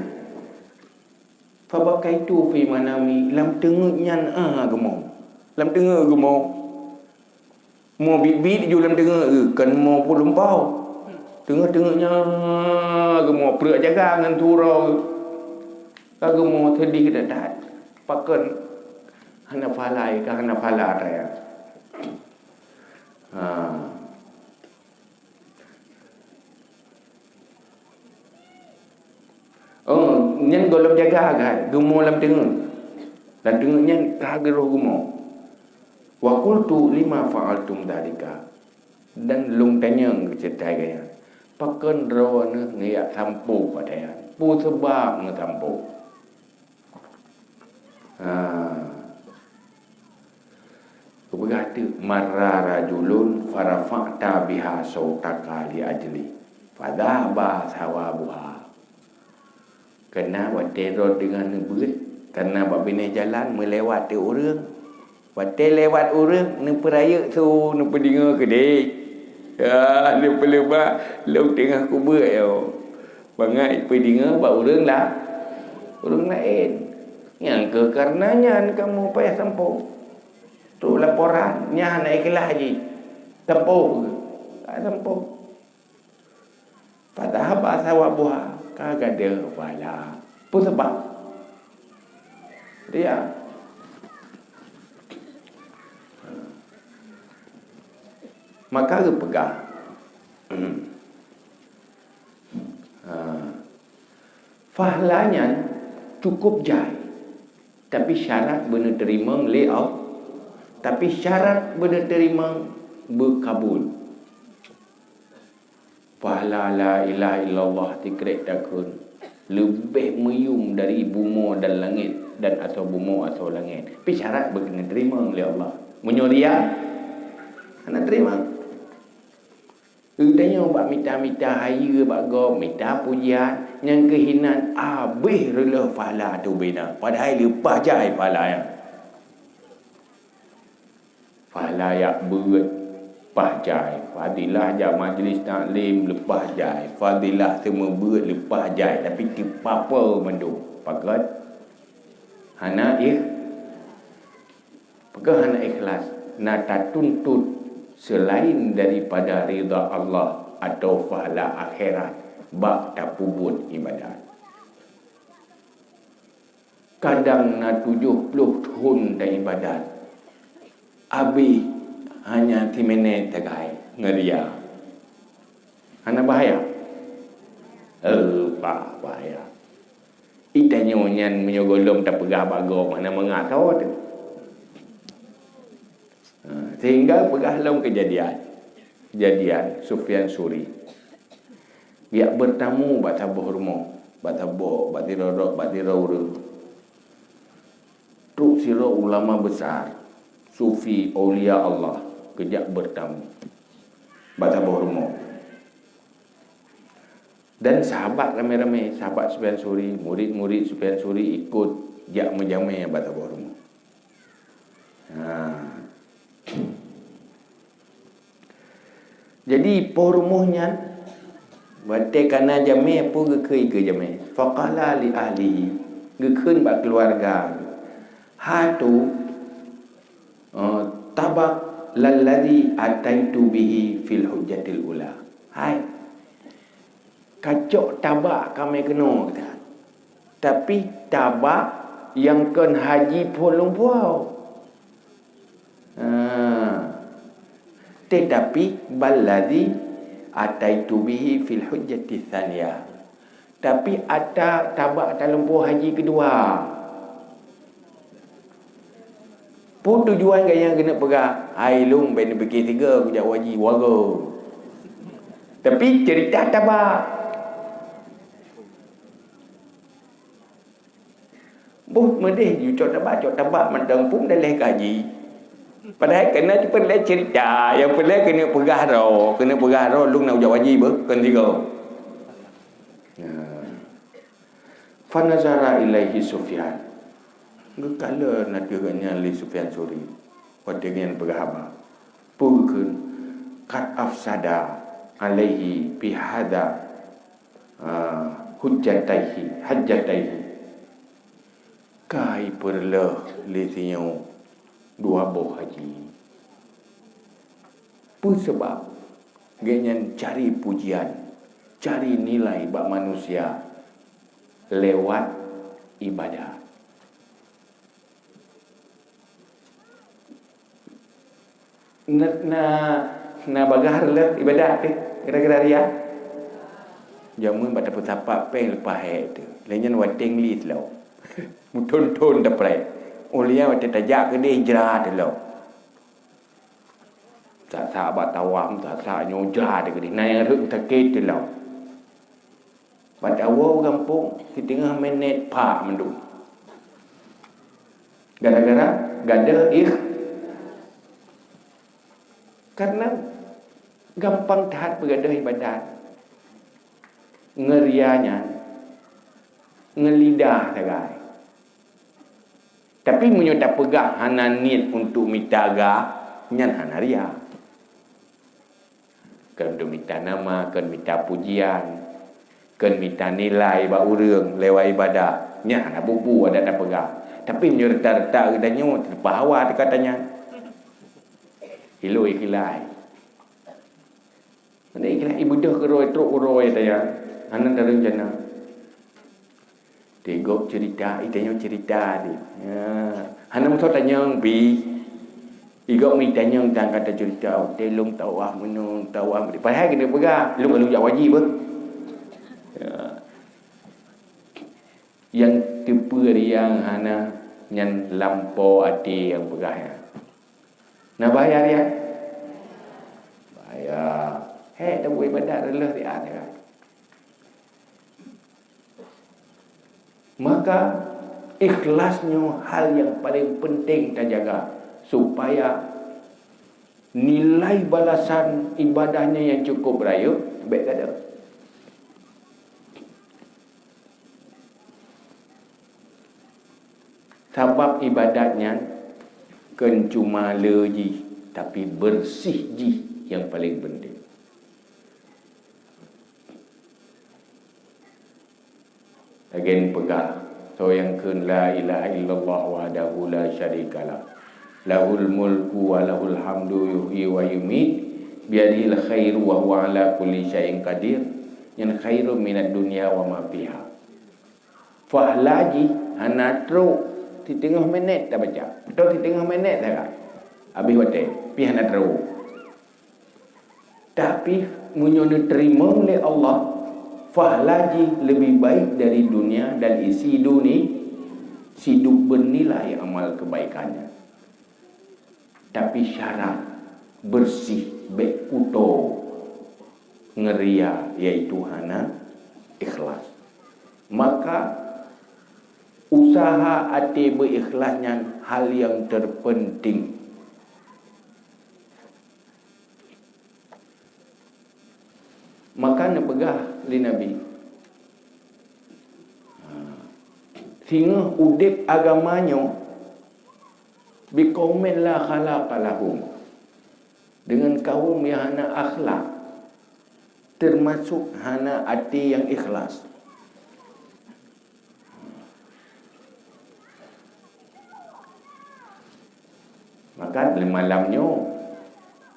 fabakaitu fi manami, lam teungeut nyan, ah, geumoe. Lam teungeut geumoe. Mo biet-biet ju lam teungeut, eh, kan mo pulumpau. Teungeut-teungeut nyan geumo prek jaga ngon turo. Ka geumo seudeh that-that. Pakon hana pahala, ka hana pahala raya. Ha. Oh, nyan gohlom jaga agak, geumo lam teungeut. Lam teungeut nyan ka geuroh geumo. Wa qultu lima fa'altum dzalika. Dan lôn tanyong keu cetai gaya, pakon droeneuh neujak sampôh padahai? Peue seubab neusampôh? Ha. Geupeugah teuk, "Marra rajulun farafa'ta biha sautaka li ajli, fadzahaba tsawabuha." Keunan watée droe teungoh neubeuet, keunan bak binéh jalan meulewat teuk ureuëng. Watée lewat ureuëng, neupeurayeuk su, neupeudeungoe keudeh. Ya, neupeuleubah, lôn teungoh kubeuet yo. Bangai peudeungoe bak ureuëng la-, ureuëng laén. Nyang keuh kareuna nyan kamoe payah sampôh. Trok laporan, nyan hana ikhlaih jih. Sampôh. Ka sampôh. Fadzahaba tsawabuha, ka gadôh pahala. Peue sabab? Riya. Maka geupeugah, ha, pahala nyan cukup jai, tapi syarat beuneuteurimong lé Allah. Tapi syarat beuneuteurimong beukabul. Pahala la ilaha illallah tikrek takheun leubeh meuyuem dari bumoe dan langét dan asoe bumoe asoe langét. Tapi syarat beuneuteurimong lé Allah. Meunyoe riya, hana teurimong. Geutanyoe bak mita-mita hayeue bak gob, mita pujian, nyang keuh inan abéh reuloh pahala teuh bina, padahai leupah jai pahala nyan. Pahala jak beuet, pah jai. Fadilah jak majlis taklim, leupah jai. Fadilah seumeubeuet, leupah jai. Tapi teupapoe mandum. Pakon? Hana ikh-, pakon hana ikhlas. Na tatuntut seulain daripada ridha Allah atau pahala akhirat bak tapeubuet ibadat. Kadang na tujoh ploh thon taibadat, abéh hanya siminét sagai ngon riya. Hana bahaya? Eh, bah, bahaya. Geutanyoe nyan meunyoe gohlom tapeugah bak gob, hana meungasoe teuh. Ha, sehingga peugah lom keujadian. Keujadian Sufyan Suri. Geujak beutamu bak saboh rumoh, bak saboh, bak sidroe, bak sidroe ureuëng. Trok sidroe ulama besar, sufi, aulia Allah. geujak beurtamu bak saboh rumoh. Dan sahabat ramé-ramé, sahabat Sufyan Sauri, murid-murid Sufyan Sauri ikot jak meujamé bak saboh rumoh. Ha. Jadi, po rumoh nyan, watée ka na jamé, po geukheun keu jamé. Faqala li ahlihi, geukheun bak keuluwarga, "Hatu, eh, tabaq lalladzi ataitu bihi fil hujjatil ula." Hai, kacok tabak kamé keunoe, kata. Tapi tabak nyang kon haji phon lumpoe. Ha. Tetapi balladzi ataitu bihi fil hujjati tsaniyah. Tapi ata tabak ata lumpoe haji keudua. Peue tujuan gaya keuneuk peugah, "Hai lôn, bèk neupike sigoe kujak haji, wagoe." Tapi cerita tabak. Boh meudeh ju cok tabak, cok tabak mantong pun dah lheueh kaji. Padahai keuneuk peureulèe cerita, nyang peureulèe keuneuk peugah droe, keuneuk peugah droe lôn na kujak haji beuh, kon sigoe. Nah. Fanazara ilaihi Sufyan. Geukalon ateueh gobnyan lé Sufyan Sauri. Watèe gobnyan peugah haba. Peue geukheun? Qad afsada alaihi fi hadza, ah, hujjataihi, hajjataihi. Ka ipeureulèe lé sinyoe dua boh haji. Peue sabab? Gobnyan cari pujian, cari nilai bak manusia lewat ibadat. Na, na, na bagaih lé ibadat teuh, gara-gara riya. Jameun bak tapeusapat péng leupah hék teuh. Lé nyan watèe ngieng lé lom. Meuthon-thon tapreh. Oh lé nyan watèe tajak keudeh jra teuh lom. Sak-sak bak tawaf, sak-sak nyoe jra teuh keudeh. Na nyang rhot sakét teuh lom. Bak tawoe u gampông, siteungoh minèt phak mandum. Gara-gara gadoh ikh-, karena gampang that peugadoh ibadat. Ngon riya nyan, ngon lidah sagai. Tapi meunyoe tapeugah hana niet untuk mita gah, nyan hana riya. Kon untuk mita nama, kon mita pujian, kon mita nilai bak ureueng lewat ibadat, nyan hana bubu adat tapeugah. Tapi meunyoe rata-rata geutanyoe teuleupah hawa teuka tanyan. Iloi kilai. Mana ikhlas ibeudôh keudroe trok uroe taya, hana tareuncana. Tigok cerita, itanyoe cerita di. Ya. Hana meusoe tanyong pi. Igok mi tanyong tang kata cerita, "Oh, telong tawah menung, tawah meudik." Padahai kena peugah, "Lung, lung jak wajib beuh." Ya. Yang teupeu riang hana nyan lampo até nyang peugah nyan. Na bahaya riang? Bahaya. Hek tabuet ibadat reuloh riak nyan. Maka, ikhlas nyoe hal nyang paleng penting tajaga, supaya nilai balasan ibadah nyoe nyang cukup rayeuk bèk gadôh. Sabab ibadat nyan kon cuma le jih, tapi beureuséh jih nyang paleng penting. Lagèe peugah, soe nyang kheun la ilaha illallah wahdahu la syarikalah, lahul mulku wa lahul hamdu yuhyi wa yumiit, biyadihil khairu wa huwa ala kulli syai'in qadir, nyan khairun minad dunya wa ma fiha. Fahla jih hana trok siteungoh minèt tabaca, atau siteungoh minèt sagai. Abéh watèe, pih hana trok. Tapi, meunyoe neuteurimong lé Allah, fahla jih leubeh baik dari dunia dan isi duni, siduk beunilai amal keubaikannya. Tapi syarat beureuséh bèk kuto ngon riya, yaitu hana ikhlas. Maka, usaha até beu ikhlas nyan hal nyang terpenting. Maka neupeugah lé Nabi, singoh udeb agama nyoe, "Biqaumin la khalaqa lahum," dengan kaum yang hana akhlak, termasuk hana até yang ikhlas. Maka di malam nyoe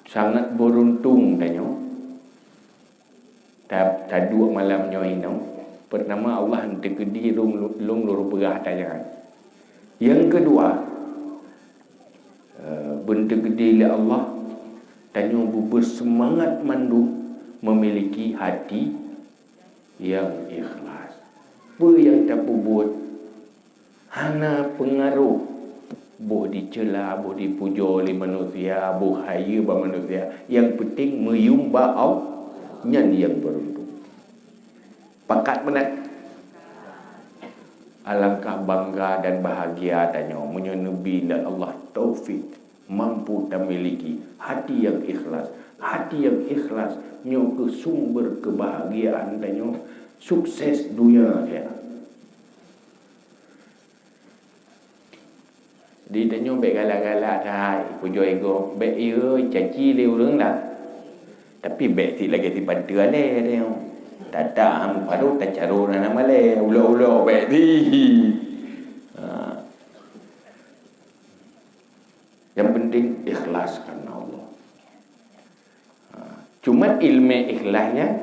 sangat beruntung tanyoe. Ta-, taduek malam nyoe inoe. Pertama, Allah teukeudi lôn, lôn lôn peugah tanyoe. Yang kedua, eh, beuteukeudi lé Allah, tanyoe beubeusemangat mandum memiliki hati yang ikhlas. Peue nyang tapeubuet hana peungaroh, boh dicela, boh dipujoe lé manusia, boh hayeue bak manusia. Nyang penting meuyum bak Allah, nyan nyang beuruntung. Pakat meunan? Alangkah bangga dan bahagia tanyoe meunyoe neubi lé Allah taufik mampu tamiliki hati nyang ikhlas. Hati nyang ikhlas nyoe kheueh sumber keubahagiaan tanyoe, sukses dunia akhirat. Di tanyoe bék galak-galak that, pujoe gob, bék yo caci lé ureuëng lah. Tapi bék sit lagée sipanteue alée tanyoe. Tatak ham padub tacarô na malée, ulok-ulok bék sit. Ha. Yang penting ikhlas karena Allah. Ha, cuma ilmu ikhlas nyan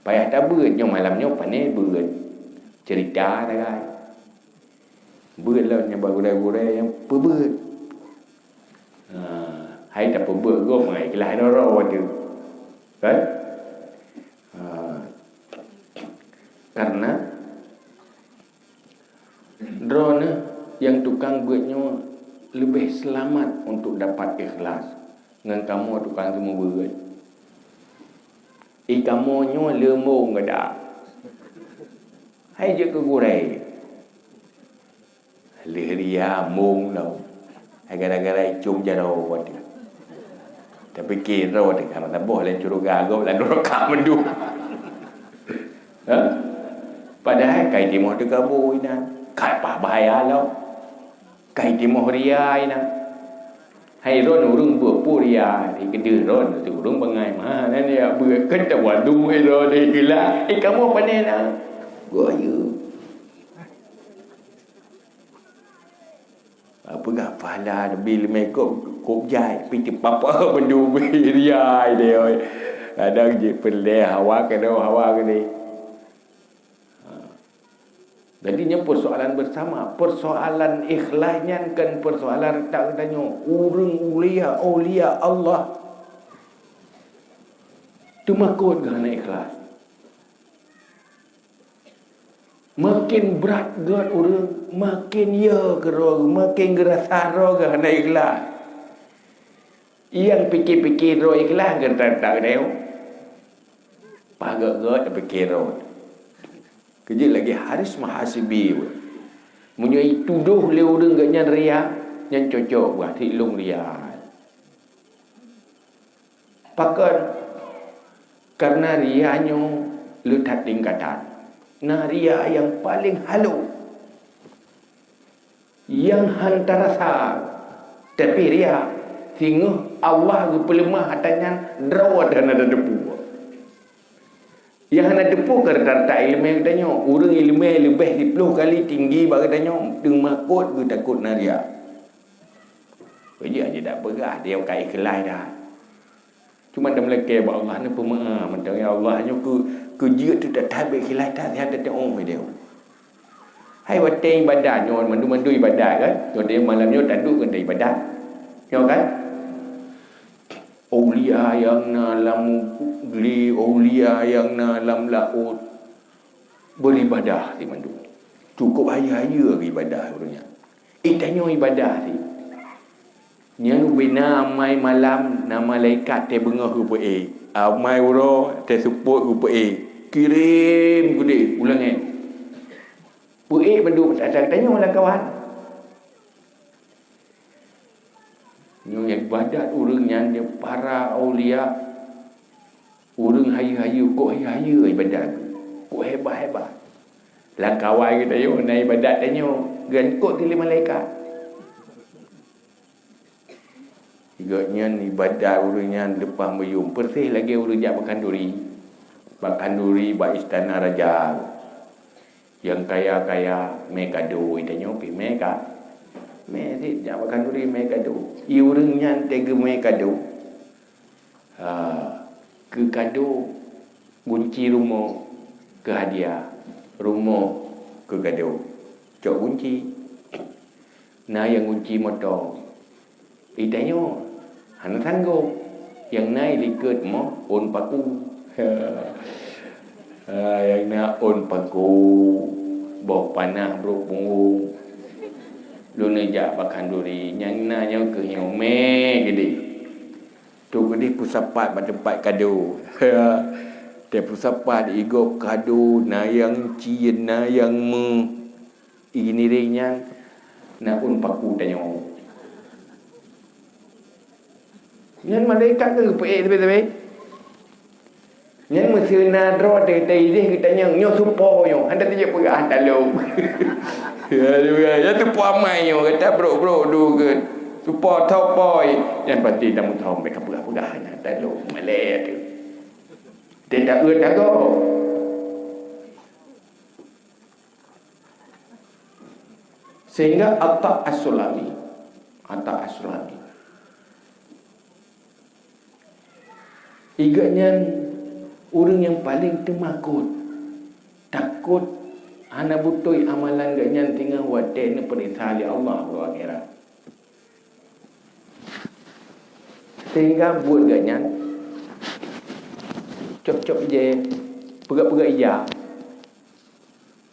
payah tabeuet. Nyoe malam nyoe pane beuet cerita sagai. Beuet lom nyoe bak gurée-gurée nyang peubeuet. Ha, hai tapeubeuet gob ngon ikhlas nyoe rot tu. Kan? Ha. Karena Droeneueh nyang tukang beuet nyoe leubeh seulamat untuk dapat ikhlas ngon kamoe tukang seumeubeuet. I kamoe nyoe leumong gada. Hai jeuet keu gurée. Lheueh ria mong lom. Hai gara-gara icong jaroe watée. Tapi kiro teuka meusaboh lam syeuruga gob lam nuraka mandum. Ha? Padahai kai timoh teuka bui nan. Kai pah bahaya lom. Kai timoh ria inan. Hai ron ureuëng beuet peue ria, di keudeuh ron tu ureuëng bangai mah nan ya beuet kan tawadu ron di geula. Eh kamoe pane na. Goyo. Peugah pahala leubeh leumé kop, kop jai, pi teuh papa mandum ria ideh, oi. Kadang jeuet peureulée hawa keudroe, hawa keudeh. Ha. Jadi nyan persoalan bersama. Persoalan ikhlas nyan kan persoalan tak geutanyoe. Ureuëng ulia, aulia Allah teumakot geuh hana ikhlas. Makin brat gét ureuëng, makin yo keudroe, makin geurasa droe geuh hana ikhlas. Nyang pike-pike droe ikhlas geutanyoe. Pah gét-gét pike droe. Keujeuet lagée Haris Muhasibi. Meunyoe itudoh lé ureuëng gét nyan ria, nyan cocok bah silong ria. Pakon? Karena ria nyoe le that tingkatan. Na ria nyang paleng halo, nyang han tarasa, tapi ria singoh Allah geupeuleumah atra nyan droe dan ada debu. Nyang hana teupeue keu rata-rata iéleumé geutanyoe, ureuëng iéleumé leubeh siplôh kali tinggi bak geutanyoe, teumakot geutakot na ria. Keujeuet hana peugah dia ka ikhlai dah. Cuma tameulakée bak Allah ni peumeu'ah mantong, ya Allah nyoe keu, keu jeuet teutab-tab ikhlai that sihat teu'oh ideh. Hai watée ibadat nyoe mandum-mandum ibadat kan? Nyoe malam nyoe taduek ngon ibadat. Nyoe kan? Aulia nyang na lam glé, aulia nyang na lam laôt beuribadah simandum. Cukup hayeue-hayeue ibadah ureuëng nyan. Eh, tanyoe ibadah cit. Nyan ubena amai malam na malaikat teubeungoh geupeuék. Amai uroe teuseupôt geupeuék. Kirém keudeh u langét. Peuék mandum atra tanyoe lam kawan. Nyoe nyang ibadat ureuëng nyan dia para aulia. Ureuëng hayeue-hayeue, kok hayeue-hayeue ibadat, kok hebat-hebat. Lam kawai geutanyoe na ibadat tanyoe, geuangkot lé malaikat. Gobnyan ibadat ureuëng nyan leupah meuyuem, persis lagée ureuëng jak bak khanduri. Bak khanduri, bak istana raja. Nyang kaya-kaya mé kado, geutanyoe pih mé ka. Mé cit jak bak khanduri mé kado. Ie ureuëng nyan teuh geumé kado. Ha, keu kado gunci rumoh, keu hadiah rumoh keu kado. Cok gunci. Na nyang gunci moto. Geutanyoe hana sanggob. Nyang na likot moh ôn paku. Ha, nyang na ôn paku, boh panah brok punggong. Lôn jak bak khanduri, nyang na nyoe keuh nyoe mé geudeh. Trok geudeh peusapat bak teumpat kado. Teuh peusapat igob kado, na nyang cien, na nyang meuh. Iniréng nyan na ôn paku tanyoe. Nyan malaikat ka geupeuék sabe-sabe. Nyan meuseu na droe teuh ideh geutanyong, "Nyoe soe po nyoe?" Hana teujeuet peugah, "Talom." Ya, ya, ya, soe po amai nyoe, gata brok-brok du keu soe po, tho poi. Nyan pasti tamu thom, bèk ka peugah-peugah, nyan talom, malèe teuh. Teuh taeu tagoe. Sehingga Atta As-Sulami, Atta As-Sulami, gobnyan ureuëng nyang paleng teumakot, takot hana beutôi amalan gobnyan singoh watèe neupeuriksa lé Allah uroe akhirat. Sehingga buet gobnyan cop-cop ijèe, peugah-peugah ija.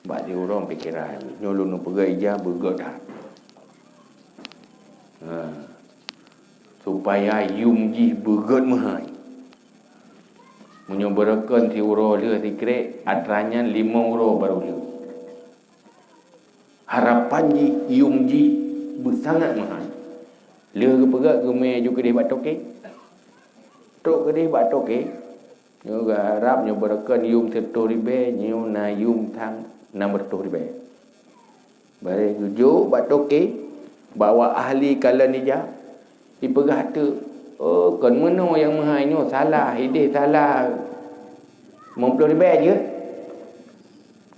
Bak siuroe pikiran, nyoe lôn peugah ija beugöt that. Ha. Supaya yum jih beugöt meuhai. Meunyoe beureukan siuroe lheueh sikrek, atra nyan limong uroe barô lheueh. Harapan jih, yum jih beusangat meuhai. Lheueh geupeugah geumé ju keudeh bak toke. Trok keudeh bak toke, nyoe geuharab nyoe beureukan yum sireutôh ribèe, nyoe na yum sang nam reutôh ribèe. Barô geujok bak toke, bak ahli kalon ija. Ipeugah teuk, "Oh, kon meunoe nyang meuhai nyoe salah, ideh salah. Limong ploh ribèe jeuet."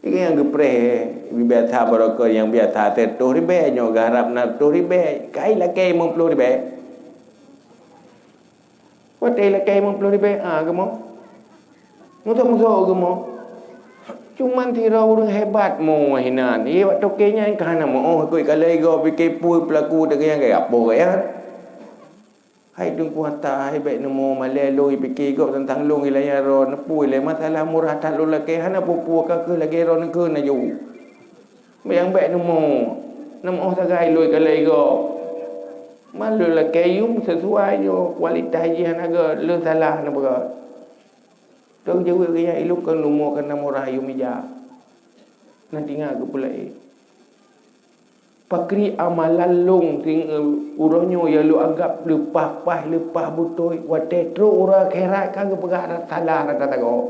Nyang geupreh biasa barokon nyang biasa sireutôh ribèe, nyoe geuharab na reutôh ribèe, ka ilakèe limong ploh ribèe. Watèe ilakèe limong ploh ribèe, ah, geumo. Musoh-musoh geumo. Cuman sidroe ureueng hebat mo hinan. Ie bak toke nyan ka hana meu'oh, ikot kalon igoe, pike peue peulaku teuka nyang kaya po gaya. Hai Teungku Atta, hai bèk neumo malèe lôn, ipike gob teuntang lôn, ilayang droe, neupue lé masalah murah that lôn lakèe, hana peue-peue, ka kheueh lagèe droeneuh kheun laju. Nyang bèk neumo, na meu'oh sagai lôn kalon igoe. Man lôn lakèe yum sisuai nyoe kualitas jih hana gèt, lôn salah na peugah. Teuk jaweueb geuh nyan, "Ilôn kon lôn mo kareuna murah yum ija." Na tinggai geupeulaie. Pakri amalan lôn sing-, uroe nyoe nyang lôn anggab leupah paih, leupah beutôi, watèe trok uroe akhirat ka geupeugah salah rata tagoe.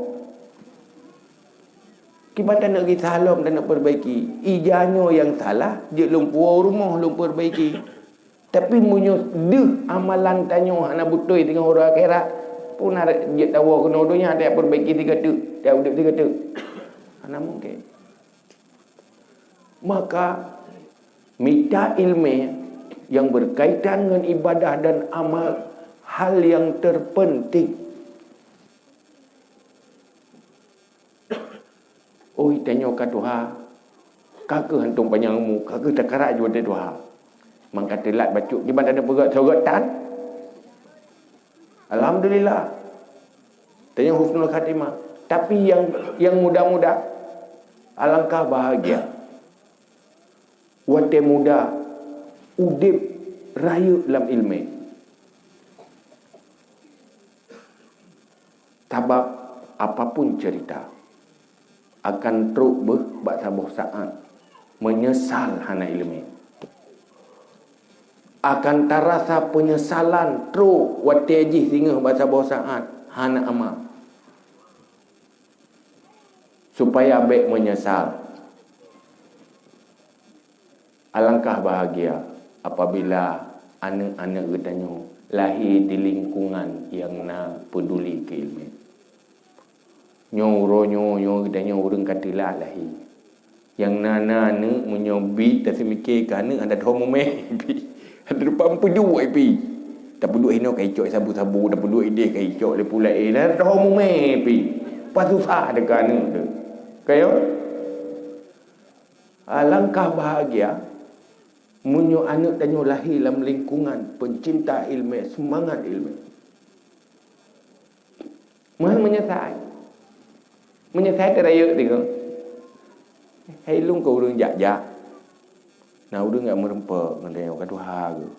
Kiban taneuk gisa lom, taneuk peurbaiki. Ija nyoe nyang salah, jeuet lôn puwoe u rumoh lôn peurbaiki. Tapi meunyoe deuh amalan tanyoe hana beutôi teungoh uroe akhirat, peue na jeuet tawoe keunoe donya tajak peurbaiki sigoe teuk, tajak udép sigoe teuk? Hana mungken. Maka, mita ileumèe nyang beukaitan ngon ibadah dan amal hal nyang teupeunténg. Oi, tanyoe ka tuha, ka kheueh hantom panyang umu, ka kheueh takarat ju watèe tuha. Mangka teulat bacut, kiban taneuk peugah soe gèt tan. Alhamdulillah. Tanyoe husnul khatimah. Tapi nyang, nyang muda-muda, alangkah bahagia. Watèe muda, udép rayeuk lam ileumèe. Sabab apapun cerita, akan trok beuh bak saboh saát meunyeusal hana ileumèe. Akan tarasa peunyesalan trok watèe jih singoh bak saboh saát hana amal. supaya bék meunyeusal. Alangkah bahagia apabila aneuëk-aneuëk geutanyoe lahé di lingkungan nyang na peuduli keu iéleumé. Nyoe uroe nyoe, nyoe geutanyoe ureuëng ka teulat lahé. Nyang na, na aneuëk meunyoe bit taseumiké keu aneuëk hana teuho mumé pih. Hana teuho peuduek pih. Tapeuduek inoe ka icok sabu-sabu, tapeuduek idéh ka icok lé pula, eh, hana teuho mumé pih. Pasusah teuka aneuëk teuh. Ka yo? Alangkah bahagia meunyoe aneuëk tanyoe lahé lam lingkungan pencinta iéleumé, seumangat iéleumé. Meuhan meunyeusai. Meunyeusai teurayeuk deungoe. Hai lôn keu ureuëng jak-jak. Na ureuëng jak meureumpok ngon tanyoe ka tuha geuh.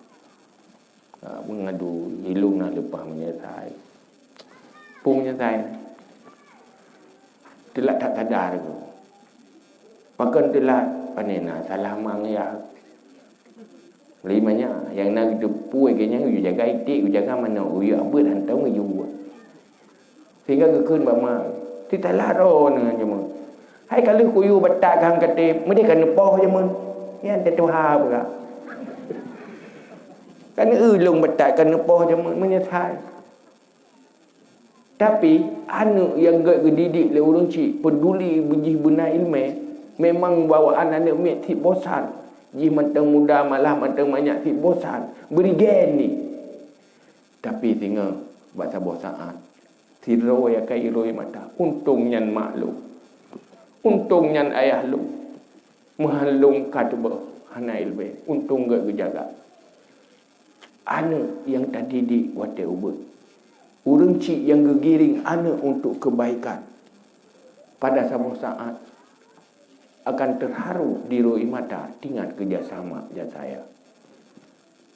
Ha, meungadu, ilôn na leupah meunyeusai. Peue meunyeusai? Teulat that sadar geuh. Pakon teulat? Pane na salah ma ngon yah. Lima nyan, nyang na geuteupeue keu nyang uju jaga iték, uju jaga manok, uju abeuet hantom uju. Sehingga geukheun bak ma, "Teulat droeneuh jameun. Hai ka lheueh kuyue batat kang katé, meudeh ka neupoh jameun." Nyan teutuha peugah. Ka neueu lôn batat ka neupoh jameun, meunyeusai. Tapi, aneuëk nyang gét geudidik lé ureuëng chik, peuduli jih beuna iéleumé, memang bawaan aneuëk miet cit bosan. Jih mantong muda malah mantong manyak cit bosan. Beurigen ni. Tapi singoh, bak saboh saát, sidroe nyang ka iroi mata, untông nyan mak lôn. Untông nyan ayah lôn. Meuhan lôn ka teubeuh hana iéleumé, untông gét geujaga. Aneuëk nyang tadidik watée ubeut. Ureuëng chik nyang geugiring aneuëk untuk kebaikan. Pada saboh saát, akan terharu di roi mata teuingat keu jasa mak, jasa ayah.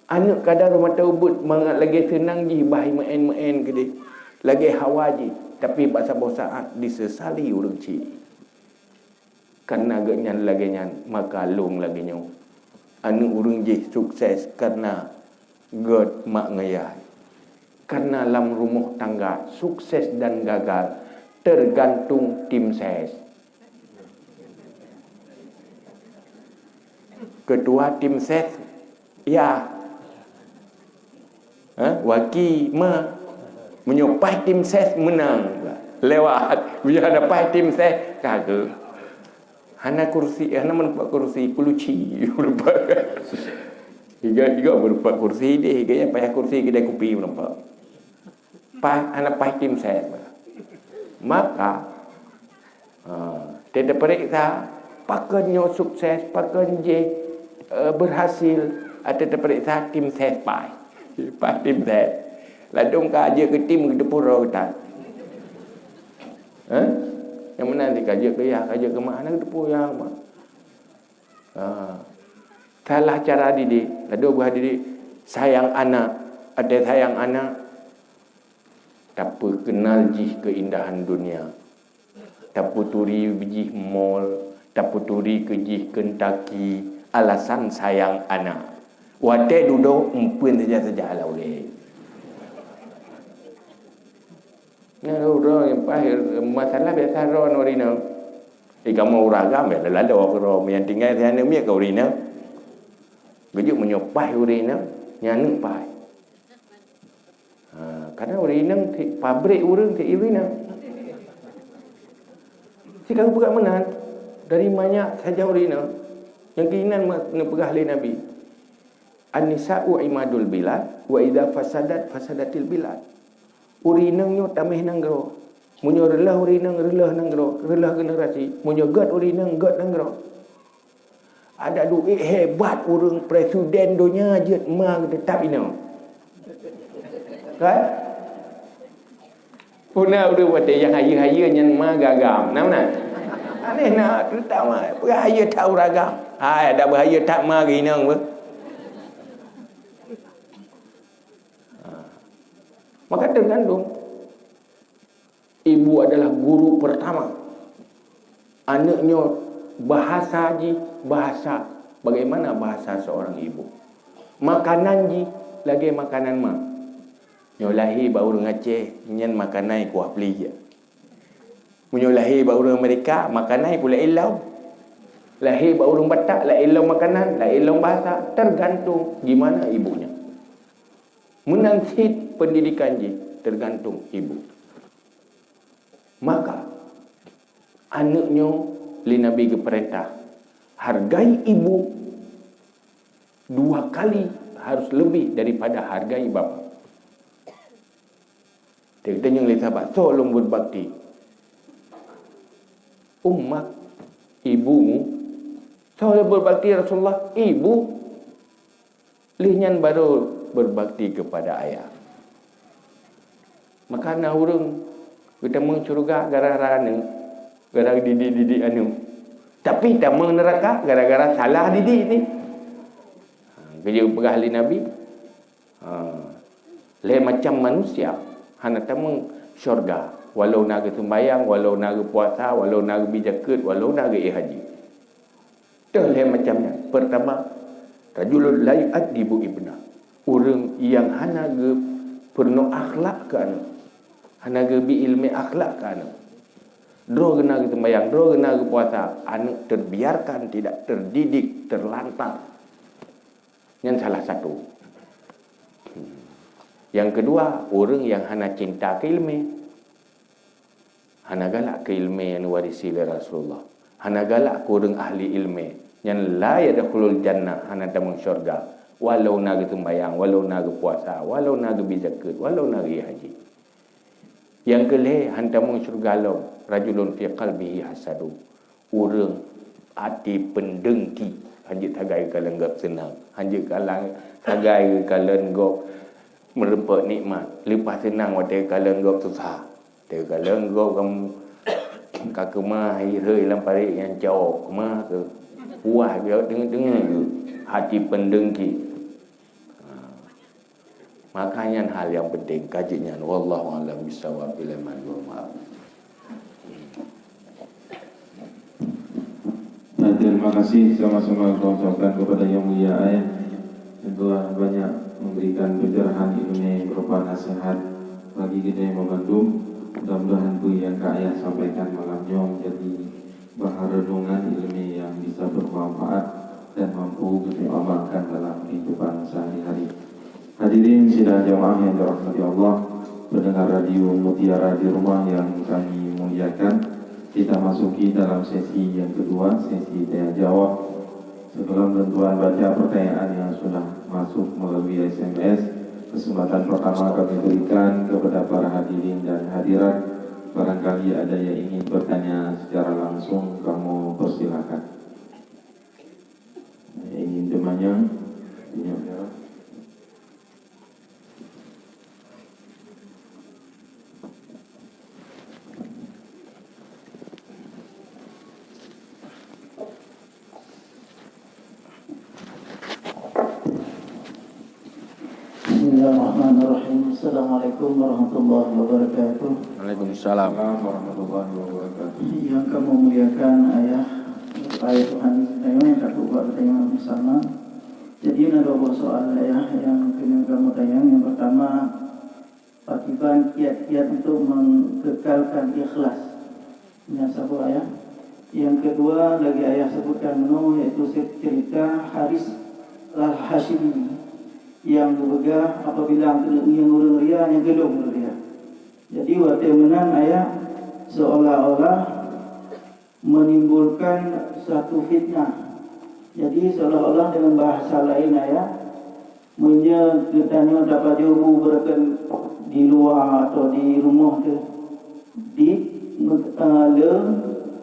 Aneuëk kadang mata ubeut mangat lagée seunang jih bah meuén-meuén keudeh, lagée hawa jih, tapi bak saboh saát disesali ureuëng chik. Kareuna geuhnyan lagée nyan, maka lôn lagée nyoe. Aneuëk ureuëng jih sukses kareuna gét mak ngon yah. Kareuna lam rumoh tangga, sukses dan gagal teugantung tim ses. Keutua tim ses, ya. Ha? Waki, ma. Meunyoe paih tim ses, meunang. Lewat. Meunyoe hana paih tim ses, ka geuh. Hana kursi, hana meureumpok kursi, kuluci. Iga, iga meureumpok kursi deh, iga nyang payah kursi keudai kupi meureumpok. Paih, hana paih tim ses. Maka, ha, teupeuriksa, pakon nyoe sukses, pakon jih, eh, berhasil, atau teupeuriksa tim ses paih. Paih tim ses. Ladôm ka jeuet keu tim, geuteupeue droe geutan. Ha? Nyang meunan sih ka jeuet keu yah, ka jeuet keu mak, hana geuteupeue yah mak. Ha. Salah cara didik, ladôm bah didik sayang anak, ada sayang anak, tapeukeunal jih keindahan dunia, tapeuturi jih mall, tapeuturi keu jih Kentucky, alasan sayang anak. Watée dudoe eumpeuen saja-saja lam ulée. Nyan uroe nyang paih masalah biasa droe ngon ureueng inong. Eh, kamoe ureueng agam ya lalo keudroe, nyang tinggai sinan miet keu ureueng inong. Geujok meunyoe paih ureueng inong, nyan aneuk paih. Ha, karena ureueng inong ti-, pabrik ureueng ti ureueng inong. Sikaru peugah meunan, dari manyak saja ureueng inong, nyang keunan neupeugah lé Nabi. An-nisa'u imadul bilad, wa idza fasadat, fasadatil bilad. Ureueng inong nyoe tameh nanggroe. Meunyoe reuloh ureueng inong, reuloh nanggroe, reuloh generasi. Meunyoe gét ureueng inong, gét nanggroe. Ada duek hebat ureueng presiden donya jeuet ma geuteutap inong. Kan? Puna ureueng watée nyang hayeue-hayeue nyan ma gagam. Na meunan? Aneh na, terutama beuhayeue that ureueng agam. Hai, ada beuhayeue that ma geuinong beuh. Ha. Maka tergantung. Ibu adalah guru pertama. Aneuk nyoe bahasa jih, bahasa, bagaimana bahasa seorang ibu. Makanan jih lagée makanan ma. Nyoe lahé bak ureueng Aceh, nyan makanan kuah pli. Meunyoe lahé bak ureuëng Amerika, makanan pun laén lom. Lahé bak ureuëng Batak, laén lom makanan, laén lom bahasa, tergantung gimana ibunya. Meunan cit pendidikan jih tergantung ibu. Maka, aneuëk nyoe lé Nabi geupeurintah, hargai ibu dua kali harus lebih daripada hargai bapak. Teuntang lé sahabat, "Soe lôn beubakti?" "Ummak, ibumu." "Soe lôn beubakti, ya Rasulullah?" "Ibu." Lheueh nyan baru beubakti keupada ayah. Maka na ureuëng geutamong syeuruga gara-gara aneuëk, gara didik-didik aneuëk. Tapi tamong neuraka gara-gara salah didik ni. Ha, geujeuet peugah lé Nabi, ha, lhée macam manusia hana tamong syeuruga, walau na geuseumbayang, walau na geupuasa, walau na geubi jakeuet, walau na geuék haji. Teuh lhée macam nyan. Pertama, rajulun la yu'addibu ibnah. Ureuëng nyang hana geupeurunoe akhlak keu aneuëk. Hana geubi iéleumé akhlak keu aneuëk. Droe geuh na geuseumbayang, droe geuh na geupuasa, aneuëk terbiarkan, tidak terdidik, terlantar. Nyan salah satu. Nyang keudua, ureuëng nyang hana cinta keu iéleumé. Hana galak keu iéleumé nyang neuwarisi lé Rasulullah. Hana galak keu ureuëng ahli iéleumé. Nyan la yadkhulul jannah, hana tamong syeuruga. Walau na geuseumbayang, walau na geupuasa, walau na geubi zakeuet, walau na geuék haji. Nyang keu lhée, hana tamong syeuruga lom, rajulun fi qalbihi hasadun. Ureuëng até peundengki, hanjeuet sagai geukalon gob seunang, hanjeuet kalon, sagai geukalon gob meurumpok nikmat, leupah seunang watée geukalon gob susah. Watée geukalon gob kamoe ka keumah, hireueng lam parit nyang cawök keumah keu puah geuh deungon-deungon geuh, até peundengki. Ha. Maka nyan hal nyang penting, ka jeuet nyan. Wallahu a'lam bishawab. Ilaihi maaf. Dan terima kasih sama-sama kita ucapkan kepada Yang Mulia Ayah yang telah banyak memberikan pencerahan ilmu berupa nasihat bagi kita yang membantu. Mudah-mudahan apa yang Kak Ayah sampaikan malam nyoe menjadi bahan renungan ilmu yang bisa bermanfaat dan mampu kita amalkan dalam kehidupan sehari-hari. Hadirin sidang jamaah yang dirahmati Allah, pendengar Radio Mutiara di rumah yang kami muliakan, kita masuki dalam sesi yang kedua, sesi tanya jawab. Sebelum tuan-tuan baca pertanyaan yang sudah masuk melalui S M S, kesempatan pertama kami berikan kepada para hadirin dan hadirat. Barangkali ada yang ingin bertanya secara langsung, kami persilakan. Ingin teumanyong? Ingat ya. Bismillahirrahmanirrahim. Assalamualaikum warahmatullahi wabarakatuh. Waalaikumsalam. Warahmatullahi wabarakatuh. Yang kami muliakan Ayah, Ayah Tuhan, Ayah yang takut buat bertanya bersama. Jadi, ada dua buah soal, Ayah, yang kena kami tanya. Yang pertama, pakiban kiat-kiat untuk mengkekalkan ikhlas. Nyan saboh, Ayah. Yang kedua, lagi Ayah sebutkan menu, iaitu cerita Haris Al-Hasyimi yang geupeugah apabila keuneuk ngieng ureuëng ria, nyang geulong ureuëng ria. Jadi, watée meunan, Ayah, seolah-olah menimbulkan satu fitnah. Jadi, seolah-olah dengan bahasa lain, Ayah, meunyoe geutanyoe tapajoh bu beureukan di luwa atau di rumoh teuh, di, eh, le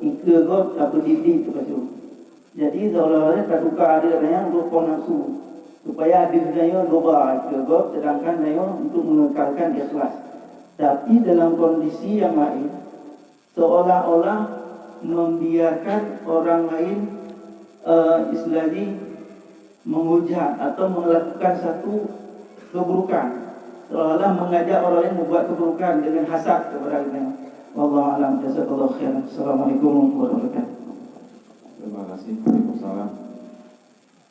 ikeue gob tapeudidik teuh pajoh. Jadi, seolah-olah tatuka adat nyan untuk hawa nafsu, supaya diri tanyoe loba ikeue gob, sedangkan tanyoe untuk mengekalkan ikhlas. Tapi dalam kondisi yang lain, seolah-olah membiarkan orang lain, eh, istilahnya menghujat atau melakukan satu keburukan, seolah-olah mengajak orang lain membuat keburukan dengan hasad kepada kita. Wallahu a'lam. Jazakallahu khairan. Assalamualaikum warahmatullahi wabarakatuh. Terima kasih. Waalaikumsalam.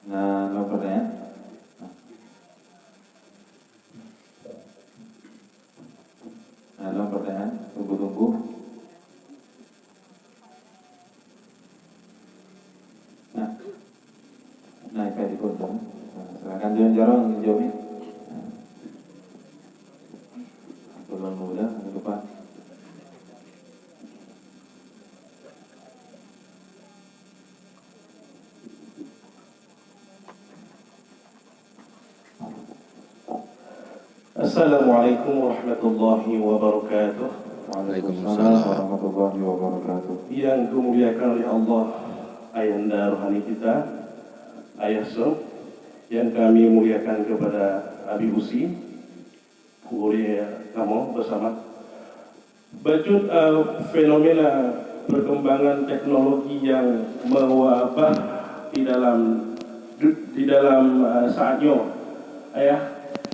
Nah, nomor pertanyaan. Nah, nomor pertanyaan. Tunggu-tunggu. Naik ka jikon tu. Nah, silakan jom jarang jom ni. Nah. Tolong muda ke depan. Assalamualaikum warahmatullahi wabarakatuh. Waalaikumsalam warahmatullahi wabarakatuh. Yang dimuliakan oleh Allah, Ayahanda rohani kita, Ayah Som, yang kami muliakan kepada Abi Usi, guru kamoe bersama. Bacut, eh, fenomena perkembangan teknologi yang mewabah di dalam, di dalam, eh, saat nyoe, Ayah.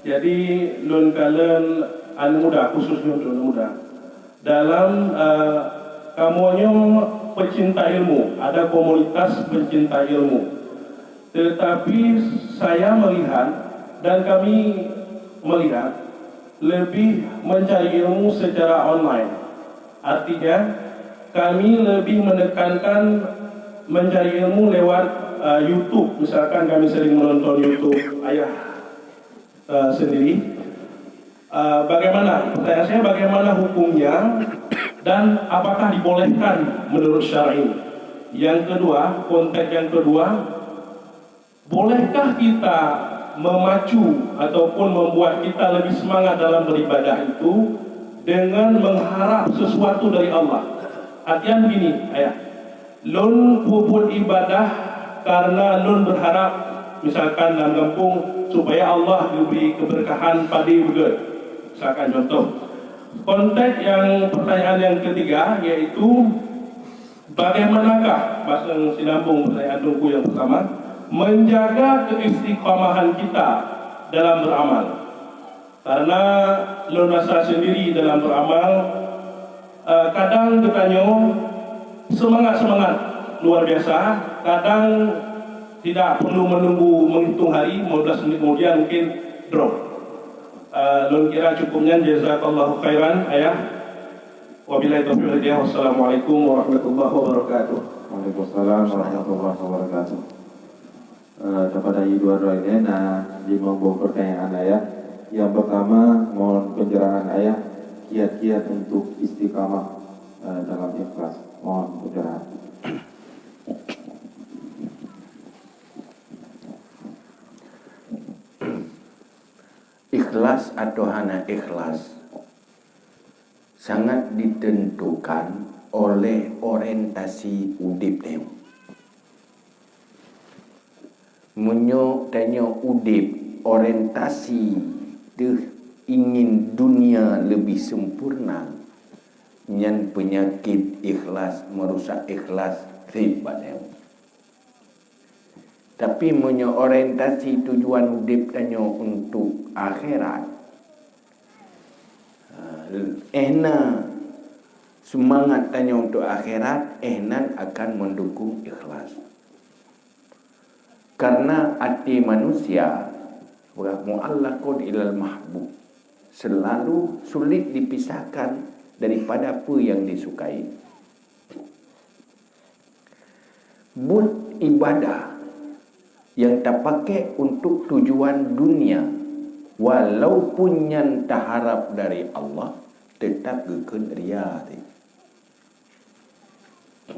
Jadi, lôn kalon aneuk muda, khususnya untuk aneuk muda. Dalam, eh, kamoe nyoe pecinta ilmu, ada komunitas pencinta ilmu. Tetapi saya melihat dan kami melihat lebih mencari ilmu secara online. Artinya, kami lebih menekankan mencari ilmu lewat, eh, YouTube. Misalkan kami sering menonton YouTube Ayah, eh, sendiri. Eh, bagaimana, pertanyaan saya, bagaimana hukumnya dan apakah dibolehkan menurut syar'i? Yang kedua, konteks yang kedua, bolehkah kita memacu ataupun membuat kita lebih semangat dalam beribadah itu dengan mengharap sesuatu dari Allah? Artinya begini, Ayah. Lôn peubuet ibadah karena lôn berharap, misalkan lam gampông, supaya Allah geubri keberkahan padé beugét. Misalkan contoh. Konteks yang, pertanyaan yang ketiga, yaitu, bagaimanakah, bahasa sinambung pertanyaan Teungku yang pertama, menjaga keistiqamahan kita dalam beramal? Karena lôn rasa sendiri dalam beramal, eh, kadang geutanyoe seumangat-seumangat luar biasa, kadang tidak perlu menunggu menghitung hari, lima belas menit kemudian mungkin drop. Eh, lôn kira cukup nyan, jazakallahu khairan, Ayah. Wabillahi taufiq wal hidayah. Wassalamualaikum warahmatullahi wabarakatuh. Waalaikumsalam warahmatullahi wabarakatuh. Eh, kepada I dua droe nyan na limong boh pertanyaan Ayah. Yang pertama, mohon pencerahan Ayah kiat-kiat untuk istiqamah, eh, dalam ikhlas. Mohon pencerahan. Ikhlas atau hana ikhlas sangat ditentukan oleh orientasi udép tanyoe. Meunyoe tanyoe udép orientasi teuh ingin dunia lebih sempurna, nyan peunyakét ikhlas, meurusak ikhlas trép bak tanyoe. Tapi meunyoe orientasi tujuan udép tanyoe untuk akhirat, eh, éh na seumangat tanyoe untuk akhirat, éh nan akan meudukong ikhlas. Karena até manusia mu'allaqun ilal mahbub, selalu sulit dipisahkan daripada apa yang disukai. Buet ibadah nyang tapakék untuk tujuan dunia, walaupun nyan taharab dari Allah, teutap geukheun ria teuh.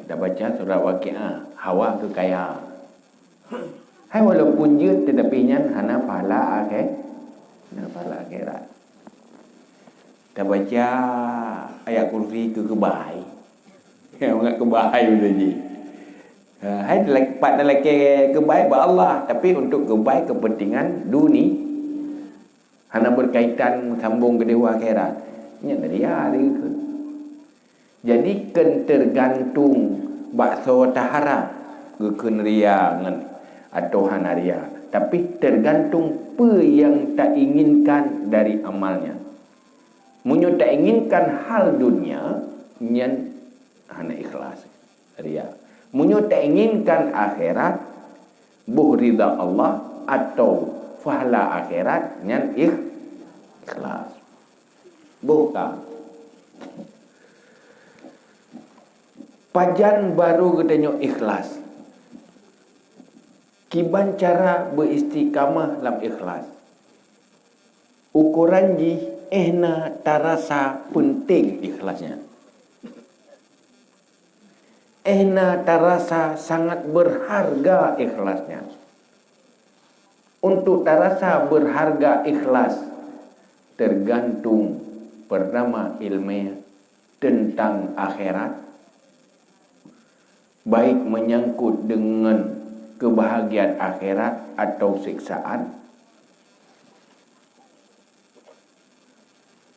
Tabaca surat Waqiah, hawa keu kaya. Hai walaupun jeuet, teutapi nyan hana pahala akhé-, hana pahala akhirat. Tabaca ayat kursi keu keubai. Ngat keubai beutôi jih. Ha, hai dilak-, pat dilakée keubai bak Allah, tapi untuk keubai kepentingan duni-, hana berkaitan sambung keudeh u akhirat. Nyan ria lagée kheun. Jadi, kheun teugantung bak soe taharab geukheun ria ngon atau hana ria, tapi teugantung peue nyang tainginkan dari amal nyan. Meunyoe tainginkan hal dunia, nyan hana ikhlas, ria. Meunyoe tainginkan akhirat, boh ridha Allah atau pahala akhirat, nyan ikh-, ikhlas. Boh ka. Pajan barô geutanyoe ikhlas? Kiban cara beuistiqamah lam ikhlas. Ukoran jih, éh na tarasa peunteng ikhlas nyan. Éh na tarasa sangat beurharga ikhlas nyan. Untuk tarasa beurharga ikhlas, teugantung, peurtama, ileumèe teuntang akhirat, baik meunyangkot deungon keubahagiaan akhirat atawa siksaan.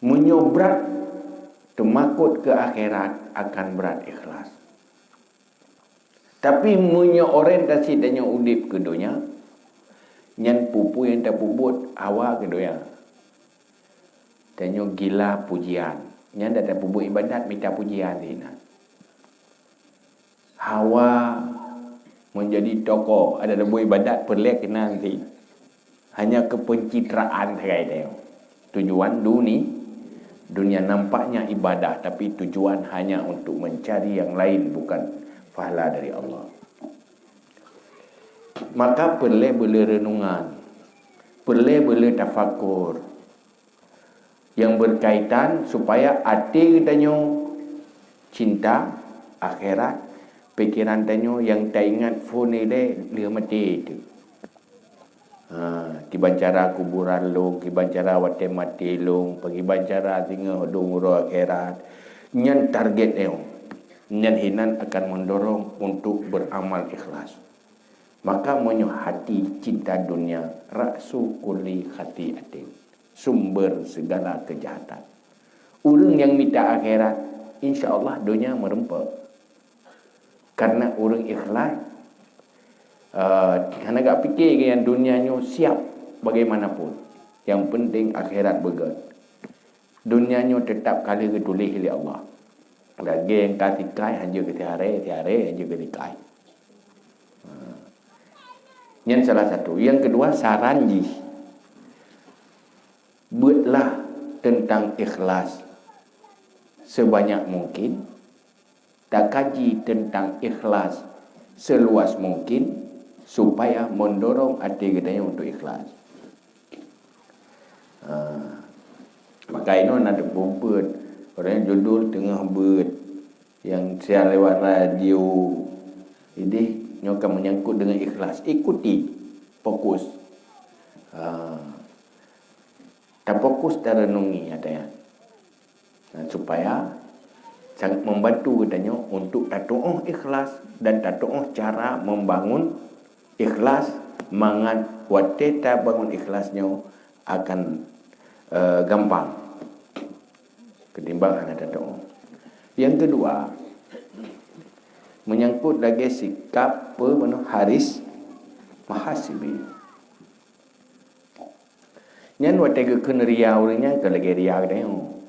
Meunyoe brat teumakot keu akhirat, akan brat ikhlas. Tapi meunyoe orientasi tanyoe udép keu donya, nyan peue-peue nyang tapeubuet hawa keu donya. Tanyoe gila pujian, nyan dak tapeubuet ibadat mita pujian sinan. Hawa meunjadi tokoh, adak tapeubuet ibadat peureulèe keunan sit. Hanya keu peuncitraan sagai tanyoe. Tujuan duni-, dunia nampaknya ibadah, tapi tujuan hanya untuk mencari yang lain, bukan pahala dari Allah. Maka peureulèe beulé reunungan, peureulèe beulé tafakur nyang beukaitan supaya até geutanyoe cinta akhirat, pikeran tanyoe nyang taingat phon ilèe lheueh maté teuk. Ha, kiban cara kuburan lôn, kiban cara watèe maté lôn, kiban cara singoh dong uroe akhirat. Nyan target tanyoe. Nyan hinan akan mendorong untuk beramal ikhlas. Maka meunyoe hati cinta dunia, ra'su kulli khati'atin, sumber segala kejahatan. Ureuëng nyang mita akhirat, insya Allah donya meureumpok. Karena ureuëng ikhlas, eh, hana gak pikir nyang dunia nyoe siap bagaimanapun. Yang penting akhirat beugét. Dunia nyoe tetap ka lheueh geutuléh lé Allah. Lagèe nyang ka sikai, hanjeuet keu siharé, siharé hanjeuet keu sikai. Ha. Nyan salah satu. Yang kedua, saran jih, buatlah tentang ikhlas sebanyak mungkin, takaji tentang ikhlas seluas mungkin, supaya mendorong até geutanyoe untuk ikhlas. Ha. Maka inoe na teupeue beuet, padahai judul teungoh beuet. Nyang siar lewat radio. Jadi, nyoe ka menyangkut dengan ikhlas. Ikuti, fokus. Ha. Tafokus, tarenungi, ada ya. Nah, supaya sangat membantu geutanyoe untuk tatuoh ikhlas dan tatuoh cara membangun ikhlas, mangat watèe tabangun ikhlas nyoe akan, eh, gampang ketimbang hana tatuoh. Yang kedua, menyangkut lagèe sikap pe meunoe haris muhasibi. Nyan watèe geukheun ria ureuëng nyan ka lagèe ria geutanyoe.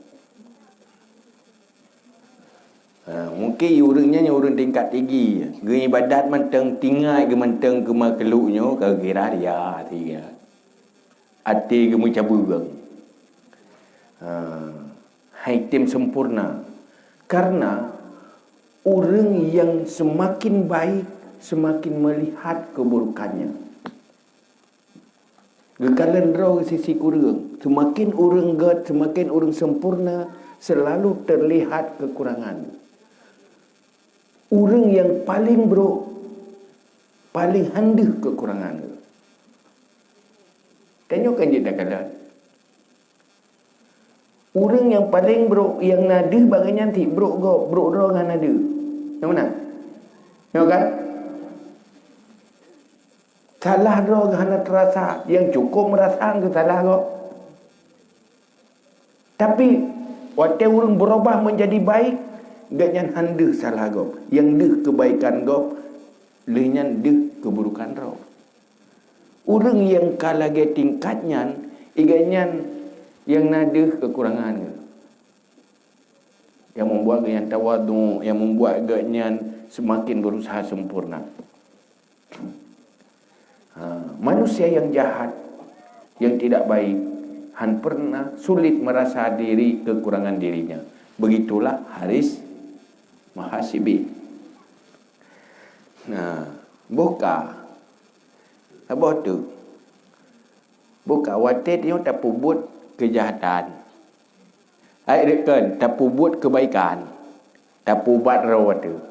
Ha, mungkin ureuëng nyan ureuëng tingkat tinggi, geuibadat mantong, tinggai geuh mantong keu makhlok nyoe ka geukira ria, até geuh, até geuh meucabeueng. Ha, hai tem sempurna. Karena ureuëng yang semakin baik, semakin melihat keburukannya. Geukalon droe sisi kureueng. Seumaken ureuëng gét, seumaken ureuëng sempurna, seulalu teulihat keukurangan. Ureuëng nyang paleng brok, paleng han deuh keukurangan. Tanyoe kan jeuet takalon. Ureuëng nyang paleng brok, nyang na deuh bak geuhnyan cit brok gob, brok droe ngon na deuh. Nyang meunan? Nyoe kan? Salah droe hana teurasa, nyang cukôp meurasa keu salah gob. Tapi, watée ureuëng beurubah meunjadi baik, gobnyan han deuh salah gob. Nyang deuh keubaikan gob, lheueh nyan deuh keuburukan droe. Ureuëng nyang ka lagée tingkat nyan, gobnyan nyang na deuh keukurangan geuh. Nyang membuat gobnyan tawadhu, nyang membuat gobnyan seumaken beurusaha sempurna. Ha, manusia yang jahat, yang tidak baik, han pernah sulit merasa diri kekurangan dirinya. Begitulah Haris Muhasibi. Nah, boh ka Saboh teuk. Buka watée tanyoe tapeubuet keujahatan. Ai reuken, tapeubuet keubaikan. Tapeubat droe teuk.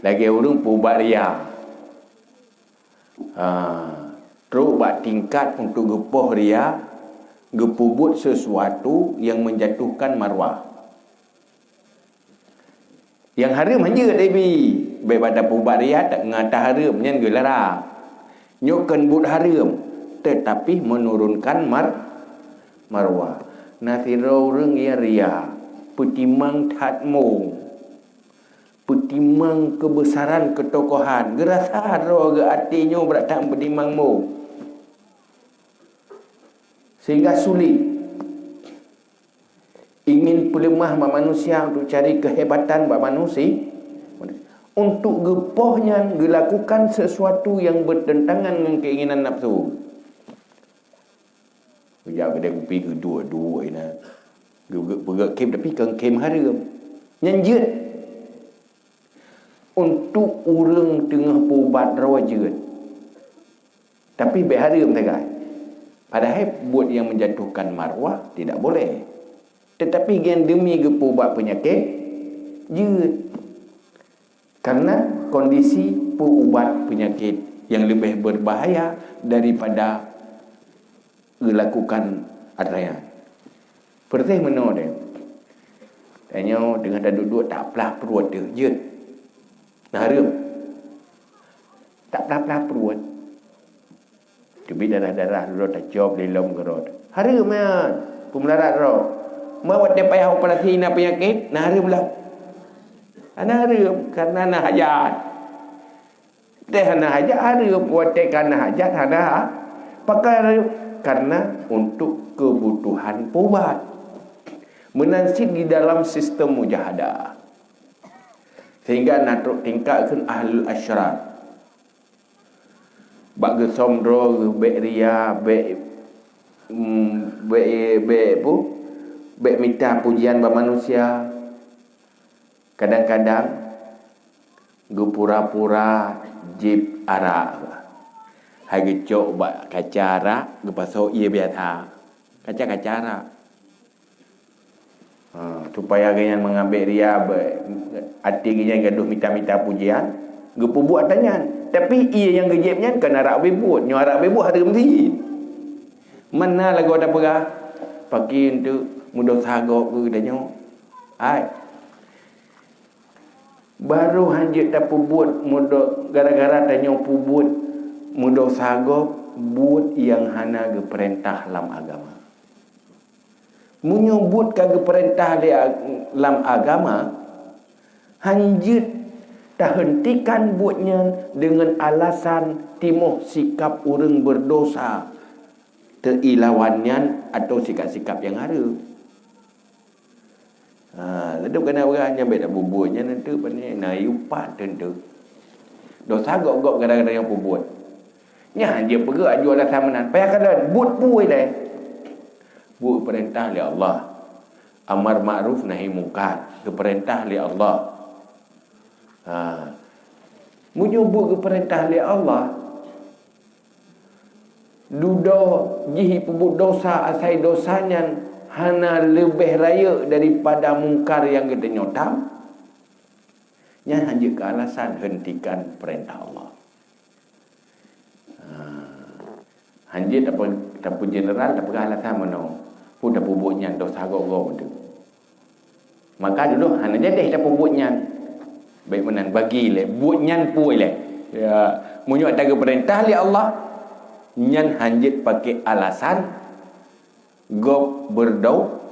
Lagée ureuëng peubat ria. Ha, trok bak tingkat untuk geupoh ria, geupeubuet sesuatu yang menjatuhkan marwah. Nyang hareuem hanjeuet, Ibi. Bék bak tapeubat ria, ta-, ngon tahareuem nyan geulara. Nyoe kon buet hareuem, tetapi menurunkan mar-, marwah. Na sidroe ureuëng nyang ria, peutimang that mong. Peutimang keubeusaran keutokohan. Geurasa droe geuh até nyoe brat that peutimang mong. Sehingga sulit. Ingin peuleumah bak manusia untuk cari kehebatan bak manusia, untuk geupoh nyan geulakukan sesuatu yang bertentangan ngon keinginan nafsu. Geujak keudeh kupi geuduek-duek inan. Geu-, geu-, peugöt khém tapi kon khém hareuem. Nyan jeuet. Untuk ureuëng teungoh peubat droe jeuet. Tapi bék hareuem sagai. Padahai buet yang menjatuhkan marwah tidak boleh. Tetapi gen demi geupeubat peunyakét, jeuet. Karena kondisi peuubat peunyakét yang lebih berbahaya daripada geuh lakukan atra nyan. Peureuséh meunoe deh. Tanyoe teungoh taduek-duek taplah pruet teuh, jeuet. Na hareuem. Taplah-plah pruet. Teubiet darah-darah, lom tacöb lé lom keudroe. Hareuem nyan, peumelarat droe. Meu watée payah operasi na peunyakét, na hareuem lom. Hana hareuem, karena na hajat. Teuh hana hajat hareuem, watée ka na hajat hana ha-, pakon hareuem, karena untuk kebutuhan peubat. Meunan cit di dalam sistem mujahadah. Sehingga na trok tingkat kheun ahlul asyraf. Bak geusöm droe geuh bék ria, bék, mm, bék, bék peue, bék mita pujian bak manusia. Kadang-kadang geupura-pura jieb arak. Hai geucok bak kaca arak, geupasoe ié biasa. Kaca-kaca arak. Ha, supaya gobnyan meungabék ria, be-, até gobnyan gadoh mita-mita pujian, geupeubuet atra nyan. Tapi ié nyang geujieb nyan kon arak ubé buet, nyoe arak ubé buet hareuem cit. Meunan lagoe tapeugah, pakri eunteuk meudosa gob keu geutanyoe. Hai. Barô hanjeuet tapeubuet meudo-, gara-gara tanyoe peubuet meudosa gob buet nyang hana geupeurintah lam agama. Meunyoe buet ka geupeurintah lé a-, lam agama, hanjeuet tahentikan buet nyan deungon alasan timoh sikap ureuëng beurdosa teuilawan nyan atawa sikap-sikap nyang hareuem. Ha, ladôm kana ureuëng nyan bék tapeubuet nyan, eunteuk pane na yue pat eunteuk. Dosa gob-gob gara-gara nyang peubuet. Nyan jeuet peugah aju alasan meunan. Payah kalon, buet peue ilée? Buet geupeurintah lé Allah. Amar ma'ruf nahi mungkar, geupeurintah lé Allah. Ha. Meunyoe buet geupeurintah lé Allah, dudoe jih jipeubuet dosa asai dosa nyan hana leubeh rayeuk daripada mungkar nyang geutanyoe tam, nyan hanjeuet keu alasan hentikan peurintah Allah. Ha. Hanjeuet tapeu-, tapeujeneral, tapeugah alasan meunoe. Peue tapeubuet nyan dosa gob-gob teuh. Maka dulu hana jadeh tapeubuet nyan. Bék meunan bagi lé, buet nyan peue lé. Ya, meunyoe atra geupeurintah lé Allah, nyan hanjeuet pakai alasan gob beurdo-,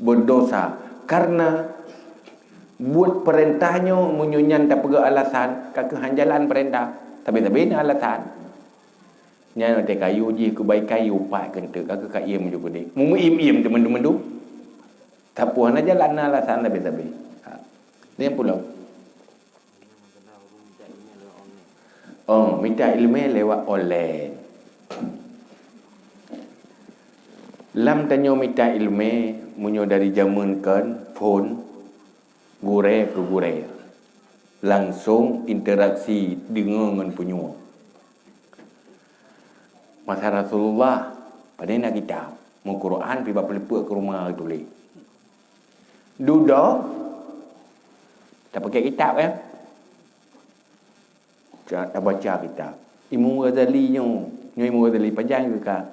beurdosa. Karena buet peurintah nyoe meunyoe nyan tapeugah alasan, ka keuh han jalan peurintah. Tapi-tapi na alasan. Nyan watée ka yue jih keubaikan yue pat keu eunteuk, ka keuh ka iem ju keudeh. Meumeuiem-iem teuma-teuma tu. Sapeue hana jalan na alasan sabe-sabe. Ha. Nyan pulo. Oh, mita iéleumé lewat online. Lam tanyoe mita iéleumé, meunyoe dari jameun kon phon, gurée keu gurée, langsong interaksi deungoe ngon peunyoe. Masa Rasulullah, padahai na kitab. Meu Quran pi bak peuleupeuk keu rumoh tuléh. Dudoe, tapakai kitab, kan? Ta-, tabaca kitab. Imam Ghazali nyoe, nyoe Imam Ghazali pajan geuh ka.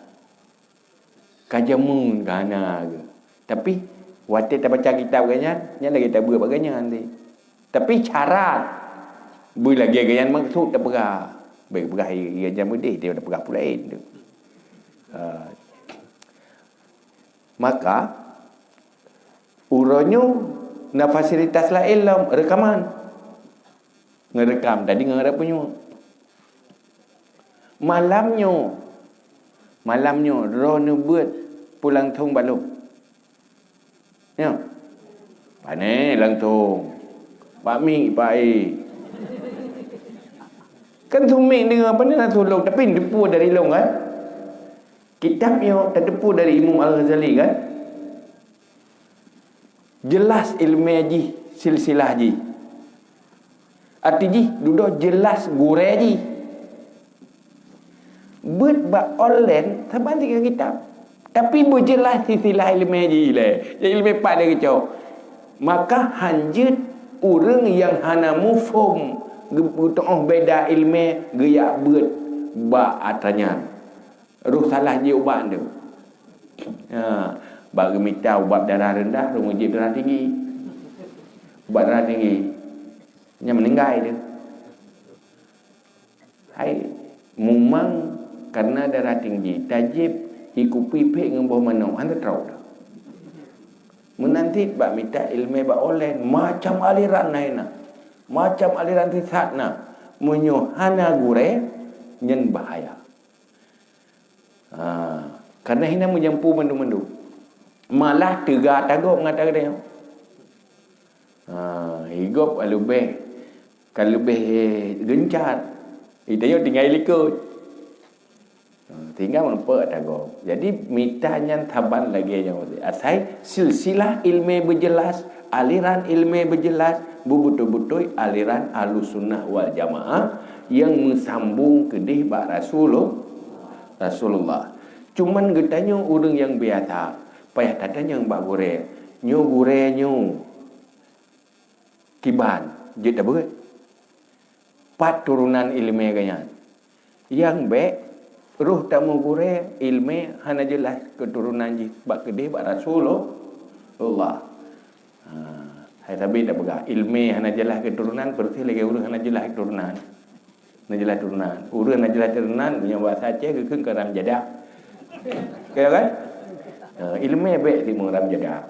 Ka jameun ka hana geuh. Tapi, watée tabaca kitab geuh nyan, nyan lagée tabeuet bak geuh nyan tadi. Tapi syarat, beu lagée geuh nyan maksud tapeugah. Beu peugah geuh nyan meudeh, dia tapeugah pulaén tu. Ha. Maka, uroe nyoe na fasilitas laén lom, reukaman. Ngerekam tadi ngon rot punyueng. Malam nyoe, malam nyoe, droeneuh beuet peue langsong bak lôn. Nyoe. Pane langsong. Bak mik, Pak, eh. Kan su mik deungoe, pane langsong lôn, tapi neuteupeue dari lôn, kan? Kitab nyoe tateupeue dari Imam Al-Ghazali, kan? Jeulaih iéleumé jih, silsilah jih. Arti jih, dudoe jeulaih gurée jih. Beuet bak online, saban sigoe kitab. Tapi beujeulaih silsilah iéleumé jih lé. Jadi iéleumé pat lé geucok. Maka hanjeuet ureuëng nyang hana muphom geu-, geutu'oh beda iéleumé geujak beuet bak atra nyan. Roh salah jih ubat tu. Ha, bak geumita ubat darah rendah, roh jih darah tinggi. Ubat darah tinggi. Nyan meuninggai tu. Hai, mumang karena darah tinggi, tajieb hi kupi pék ngon boh manok, hana troh tu. Meunan cit bak mita iéleumé bak online, macam aliran na, na. Macam aliran sesat na. Meunyoe hana gurée, nyan bahaya. Ha, karena hina meujampu mandum-mandum. Malah teuga tagob ngon atra geutanyoe. Ha, higob ka leubeh, ka leubeh geunchat. Geutanyoe tinggai likot. Ha, sehingga meureumpok tagob. Jadi, mita nyan saban lagée nyoe. Asai silsilah iéleumé beujeulaih, aliran iéleumé beujeulaih, beubeutôi-beutôi aliran Ahlussunnah wal Jamaah nyang meusambong keudeh bak Rasulullah. Rasulullah. Cuman geutanyoe ureuëng nyang biasa, payah tatanyong bak gurée, "Nyoe gurée nyoe kiban jeuet tabeuet? Pat turonan iéleumé geuh nyan?" Nyang bék, roh tameugurée iéleumé hana jeulaih keuturonan jih bak keudeh bak Rasulullah. Ha, hai sabe tapeugah, iéleumé hana jeulaih keuturonan, peureuséh lagée ureuëng hana jeulaih keuturonan. Hana jeulaih turonan. Ureuëng hana jeulaih turonan, meunyoe bahasa Aceh geukheun keu ram jadah. Ka, kan? Ha, iéleumé bék timbong ram jadah.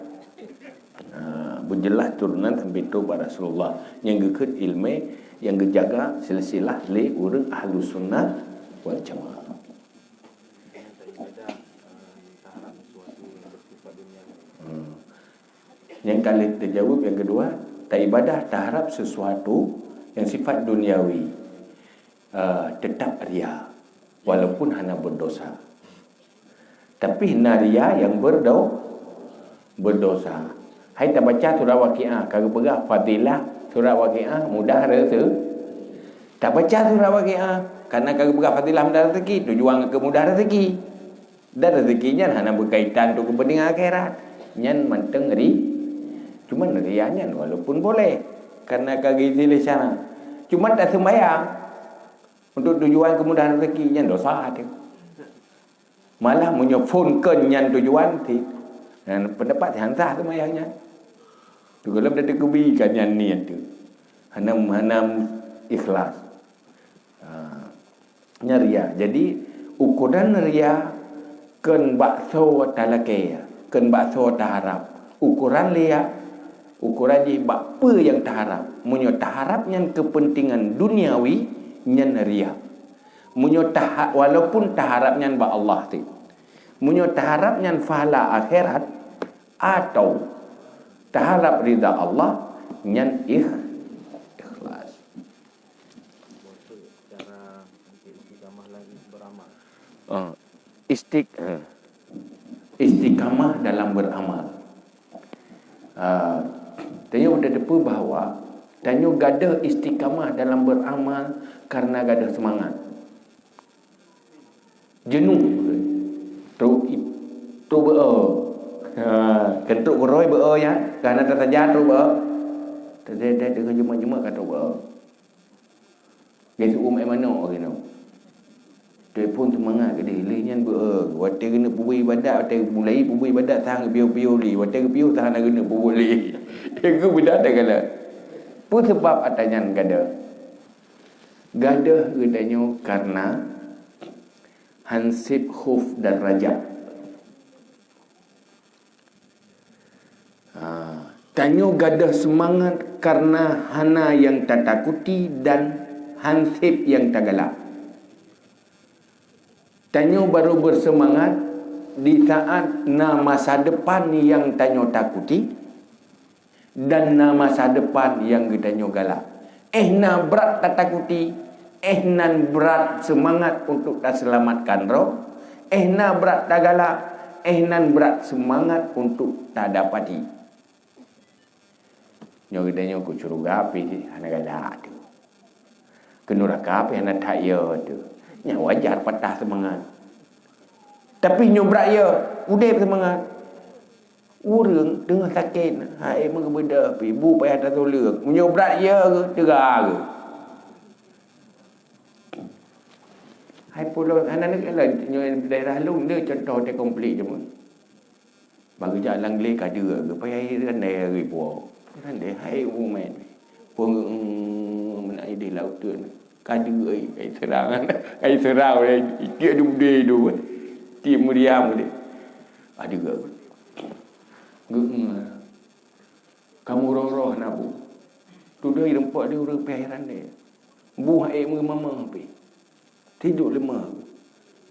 Ha, beujeulaih turonan sampai trok bak Rasulullah. Nyang geukheun iéleumé nyang geujaga silsilah lé ureuëng Ahlussunnah wal Jamaah. Hmm. Nyang ka lheueh teujaweueb nyang keudua, taibadah taharab sesuatu nyang sifat duniawi, eh, tetap ria, walaupun hana berdosa. Tapi na ria nyang berdo-, berdosa. Hai tabaca surah Waqiah, ka geupeugah fadilah surah Waqiah mudah rezeki. Tabaca surah Waqiah, karena ka geupeugah fadilah mudah rezeki, tujuan keu mudah rezeki. Dan rezeki nyan hana beukaitan untuk keupeuntengan akhirat. Nyan mantong ri-, cuma ria nyan walaupun boleh, karena ka geuizi lé syarat. Cuma tak sembahyang untuk tujuan kemudahan rezeki, nyan dosa tu. Malah meunyoe phon kon nyan tujuan, ti-, nyan pendapat nyang sah sembahyang nyan. Tu kalau dah dikubi kan nyan niat tu. Hana, hana ikhlas. Ha, nyan ria. Jadi, ukuran ria kon bak soe talakée, kon bak soe taharab. Ukuran ria, ukuran jih bak peue nyang taharab. Meunyoe taharab nyan keupeuntengan duniawi, nyan ria. Meunyoe taha-, walaupun taharab nyan bak Allah teuh. Meunyoe taharab nyan pahala akhirat atau taharab ridha Allah, nyan ikh-, ikhlas. Cara untuk istiqamah lagi beramal. Ah, istiq-, eh, istiqamah dalam beramal. Ah, tanyoe udah teupeu bahwa tanyoe gadoh istiqamah dalam beramal karena gadoh semangat. Jeunôh. Trok i-, trok beu-o. Ha, keu trok keurôi beu-o nyan, ka hana tasaja trok beu-o. Teuh-teuh deungon jeumeu-jeumeu ka trok beu-o. Geuseu'uem ék manok lagèe nyoe. Telepon seumangat keudeh, lheueh nyan beu-o. Watèe keuneuk peubuet ibadat, watèe mulai peubuet ibadat sang geupiôh-piôh lé, watèe geupiôh sang hana keuneuk peubuet lé. Geubeudôh ata galak. Peue seubab ata nyan gadôh? Gadôh geutanyoe kareuna hanseb khof dan raja. Ha, tanyoe gadôh seumangat kareuna hana nyang tatakuti dan hanseb nyang tagalak. Tanyoe barô beuseumangat di saat na masa depan nyang tanyoe takuti dan na masa depan nyang geutanyoe galak. Éh na brat tatakuti, éh nan brat seumangat untuk taseulamatkan droe, éh na brat tagalak, éh nan brat seumangat untuk tadapati. Nyoe geutanyoe keu syeuruga pih hana galak teuh. Keu nuraka pih hana that yo teuh. Nyan wajar patah seumangat. Tapi nyoe brat yo, udeb seumangat. Ureueng teungoh sakét, hai meugeubeudôh pih, bu payah tatuleueng. Meunyoe brat yo geuh, teuga geuh. Hai pulo, hana neuk lôn, nyoe daerah lôn le contoh teuh konflik jameun. Bak geujak lam glé ka deuek geuh, payah randai ribuo. Randai hai umén. Peue meunan idéh laôt teun. Ka deuek ai seurang. Ai seurang, ai tiek dum dé dum. Tiek meriam deh. Ka deuek geuh. Geuh, kamoe roh-roh na bu. Tudoe ireumpok di ureueng pih randai. Bu hai meumamah pih. Tiduek leumah.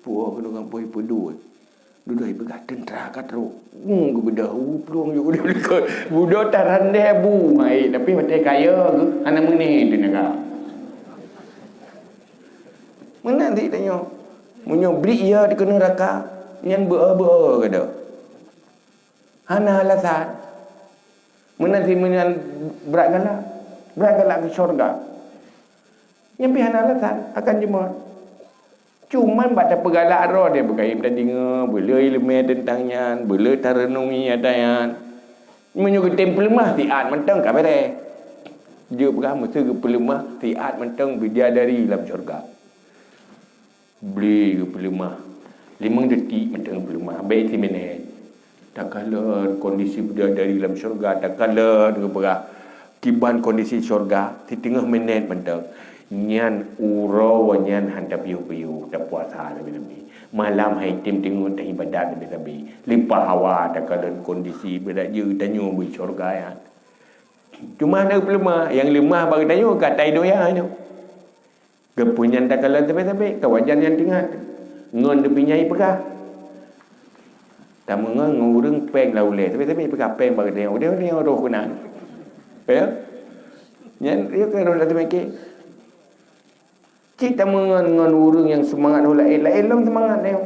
Puoh keunoe gampôi peudeuh. Dudoe peugah teuntra ka trok. Ngu geubeudôh u plueng yue udeb likot. Budoe tarandeh bu hai, tapi watèe kaya geuh hana meuné teunaga. Meunan cit tanyoe. Meunyoe briek ya dikeue neuraka, nyan beu-o-beu-o gadôh. Hana alasan. Meunan cit meunyan brat galak. Brat galak keu syurga. Nyan pih hana alasan akan jeuet. Cuman bak tapeugalak droe deh beukayém tadeungoe, beuleu ileumèe teuntang nyan, beuleu tareunungi ata nyan. Meunyoe geutem peuleumah siat mantong ka beureh. Jeuet peugah meuseu geupeuleumah siat mantong bidadari lam syurga. Bri geupeuleumah. Limong detik mantong geupeuleumah. Bèk siminèt. Takalon kondisi bidadari lam syurga, takalon geupeugah kiban kondisi syurga, siteungoh minèt mantong. Nyan uroe nyan han tapiôh-piôh, tapuasa sabe-sabe. Malam hai tem teungoh taibadat sabe-sabe. Leupah hawa takalon kondisi bidadari tanyoe bak syurga nyan. Cuma hana geupeuleumah, nyang leumah bak geutanyoe ka tai donya nyoe. Geupeunyan takalon sabe-sabe, ka wajar nyan teuingat. Ngon teupeu nyang ipeugah. Tameungon ngon ureueng péng lam ulèe, sabe-sabe ipeugah péng bak geutanyoe, udeh-udeh roh keunan. Ya? Nyan, ya kan roh lam teumike. Cit tameungon ngon ureueng nyang seumangat hôi laén, laén lom seumangat nyoe.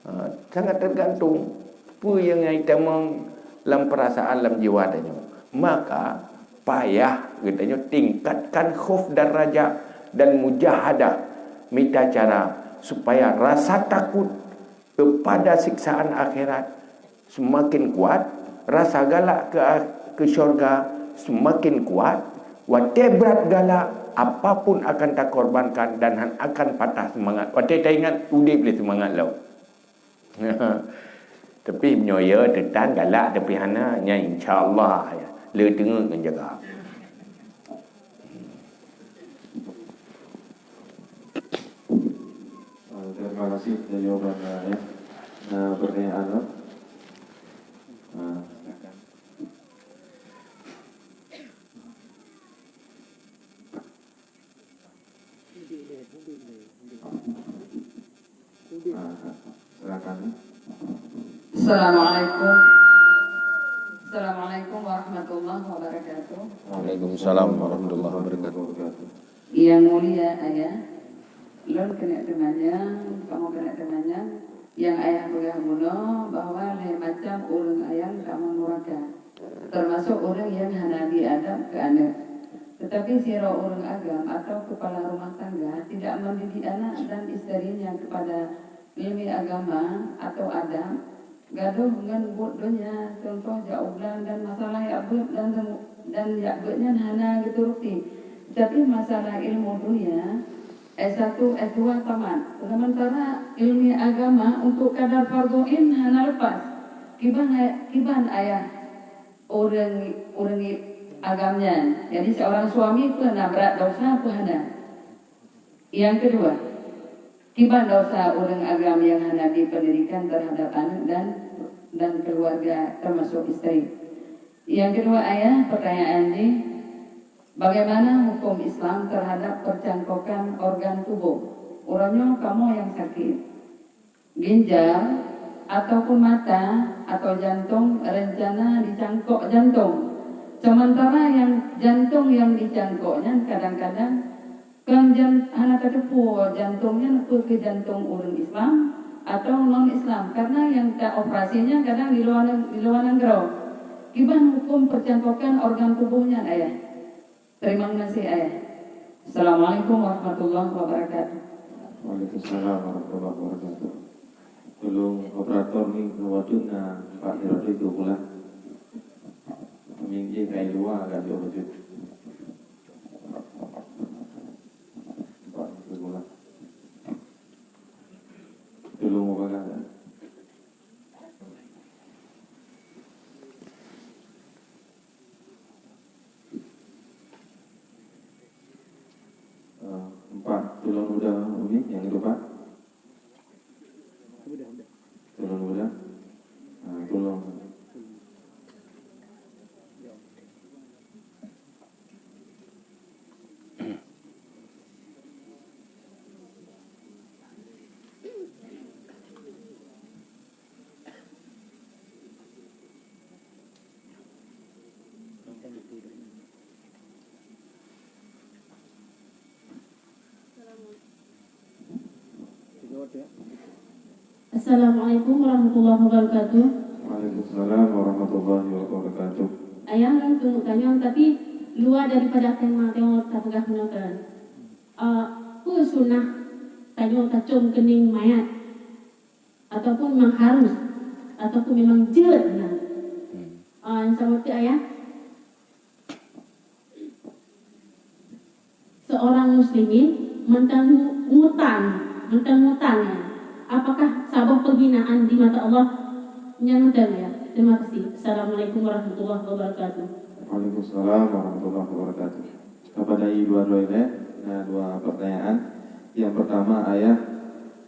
Ha, sangat teugantung peue nyang itamong lam peurasaan, lam jiwa tanyoe. Maka, payah geutanyoe tingkatkan khof dan raja dan mujahadah, mita cara supaya rasa takot keupada siksaan akhirat seumaken kuat, rasa galak keu, keu syurga seumaken kuat, watèe brat galak, apapun akan takorbankan dan han akan patah seumangat. Watèe taingat udeb lé seumangat lom. Tapi meunyoe ya teutan galak tapi hana, nyan insya Allah ya. Le teungeut ngon jaga. Ah, terima kasih jawaban, ah, ya. Nah, pertanyaan, ah. Ah, silakan. Ah, silakan. Assalamualaikum. Assalamualaikum warahmatullahi wabarakatuh. Waalaikumsalam warahmatullahi wabarakatuh. Yang mulia Ayah, lôn keuneuk teumanyong, kamoe keuneuk teumanyong, nyang Ayah peugah bunoe bahwa lhèe macam ureueng nyang tamong nuraka, teumasok ureueng nyang hana jiadab keu aneuk. Tetapi sidroe ureuëng agam atau kepala rumah tangga tidak mendidik anak dan isterinya kepada ilmu agama atau adab, gadoh ngon buet donya, contoh jak u blang dan masalah jak beuet dan, dan jak beuet nyan hana geuturuti. Tetapi masalah ilmu dunia, S satu, S dua tamat. Sementara ilmu agama untuk kadar fardhu ain hana lepas. Kiban, kiban ayah ureuëng, ureuëng agam nyan. Jadi seorang suami pun na brat dosa pun hana. Yang kedua, kiban dosa ureuëng agam yang hana di pendidikan terhadap anak dan, dan keluarga termasuk isteri. Yang kedua ayah, pertanyaan jih, bagaimana hukum Islam terhadap percangkokan organ tubuh? Uroenyoe kamoe yang sakit, ginjal, ataupun mata atau jantung rencana dicangkok jantung. Sementara yang jantung yang dicangkok nyan kadang-kadang kan jan-, hana tateupeue jantung nyan peue keu jantung ureuëng Islam atau non Islam, karena yang ta operasi nyan kadang di luar neg-, di luar nanggroe. Kiban hukum percangkokan organ tubuh nyan ayah? Terima kasih ayah. Assalamualaikum warahmatullahi wabarakatuh. Waalaikumsalam warahmatullahi wabarakatuh. Tolong operator ni waktu na Pak Herodo itu pula. Minggu kayu luar agak jauh bacut. Tolong ubahlah. Eh, empat, tolong udah umi yang itu, Pak. Tolong udah. Ah, tolong. Assalamualaikum warahmatullahi wabarakatuh. Waalaikumsalam warahmatullahi wabarakatuh. Ayah, lôn keuneuk tanyong, tapi luwa daripada tema tanyoe tapeugah keunoe keunan. Ah, peue sunnah tanyoe tacöm keuning mayat? Ataupun memang harus? Ataupun memang jeuet na? Hmm. Ah, nyang saboh teuk, Ayah. Seorang muslimin mantong ngutang, mantong ngutang, ya. Apakah saboh penghinaan di mata Allah? Nyan mantong, ya. Terima kasih. Assalamualaikum warahmatullahi wabarakatuh. Waalaikumsalam warahmatullahi wabarakatuh. Kepada dua droe ilée, na dua pertanyaan. Yang pertama, ayah,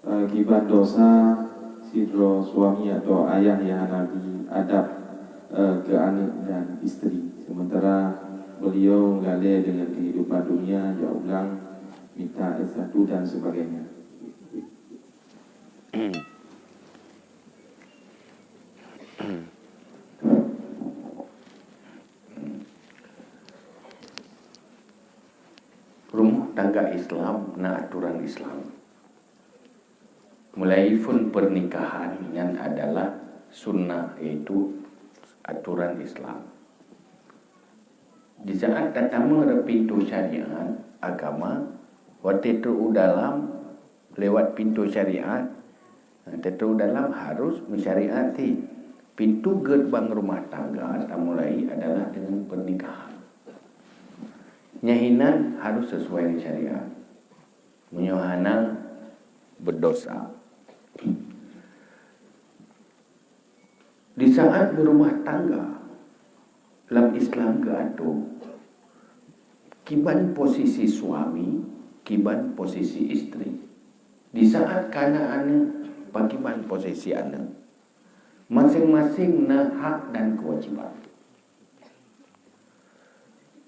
eh, kiban dosa sidroe suami atau ayah yang hana bri adab, eh, ke aneuk dan isteri, sementara beliau lalée dengan kehidupan dunia, jak u blang, mita S satu dan sebagainya. Rumah tangga Islam na aturan Islam. Mulai phon pernikahan nyan adalah sunnah, yaitu aturan Islam. Di saat tatamong di pintoe syariat agama, watée trok u dalam lewat pintoe syariat, nah, trok u dalam harus meusyariati. Pintoe gerbang rumah tangga tamulai adalah dengan pernikahan. Nyan hinan harus sesuai dengan syariat. Meunyoe hana, berdosa. Di saat berumah tangga, lam Islam geuatur, kiban posisi suami, kiban posisi isteri. Di saat kana aneuk, pakiban posisi aneuk. Masing-masing na hak dan kewajiban.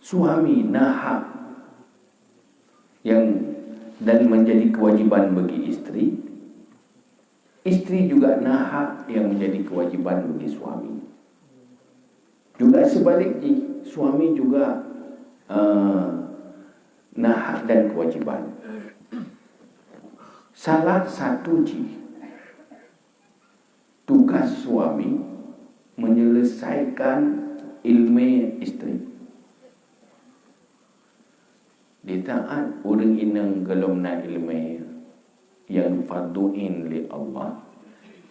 Suami na hak yang, dan menjadi kewajiban bagi isteri, isteri juga na hak yang menjadi kewajiban bagi suami. Juga sebaliknya, suami juga, eh, na hak dan kewajiban. Salah satu jih tugas suami menyelesaikan ilmu isteri. Di saat ureuëng inong gohlom na iéleumé nyang fardu ain lé Allah,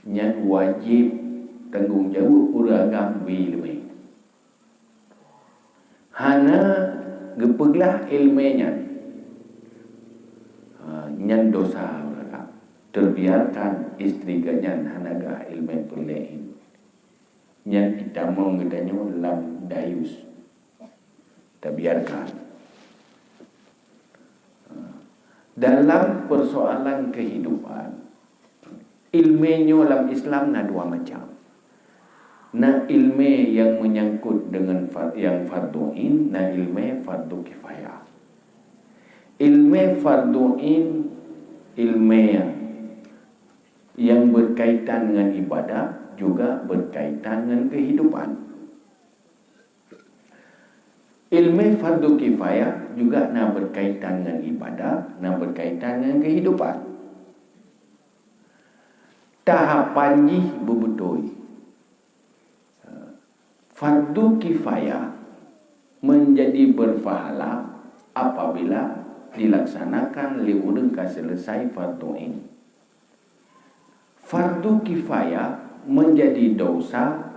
nyan wajéb tanggong jaweueb ureuëng agam bri iéleumé. Hana geupeuglah iéleumé nyan, ha, nyan desya ureuëng agam. Teubiarkan istri geuh nyan hana geuh iéleumé peureulée ain. Nyan itamong geutanyoe lam dayus. Tabiarkan. Dalam persoalan kehidupan, iéleumé nyoe lam Islam na dua macam. Na iéleumé nyang menyangkut dengan fa-, nyang fardu ain, na iéleumé fardu kifayah. Iéleumé fardu ain, iéleumé nyang, nyang berkaitan dengan ibadah, juga berkaitan dengan kehidupan. Iéleumé fardu kifayah juga na berkaitan dengan ibadah, na berkaitan dengan kehidupan. Tahapan jih beubeutôi. Fardu kifayah menjadi berpahala apabila dilaksanakan lé ureuëng ka selesai fardu ain. Fardu kifayah menjadi desya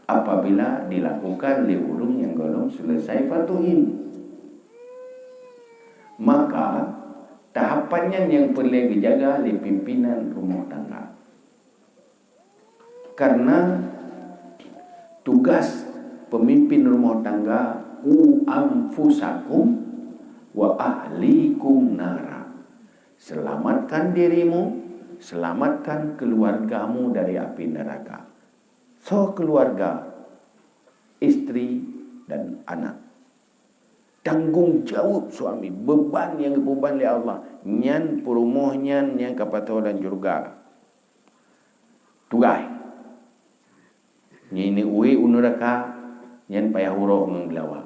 apabila dilakukan lé ureuëng nyang gohlom selesai fardu ain. Maka, tahapan nyan nyang peureulée geujaga lé pimpinan rumoh tangga. Karena tugas pemimpin rumah tangga, "Ku anfusakum wa ahlikum nara." Selamatkan dirimu, selamatkan keluargamu dari api neraka. Soe keluarga? Istri dan anak. Tanggong jaweueb suami, beuban nyang geubeuban lé Allah, nyan peurumoh nyan nyang ka pasoe lam syeuruga. Tugaih. Nyan ueh u neuraka, nyan payah uroe ngon geulawa.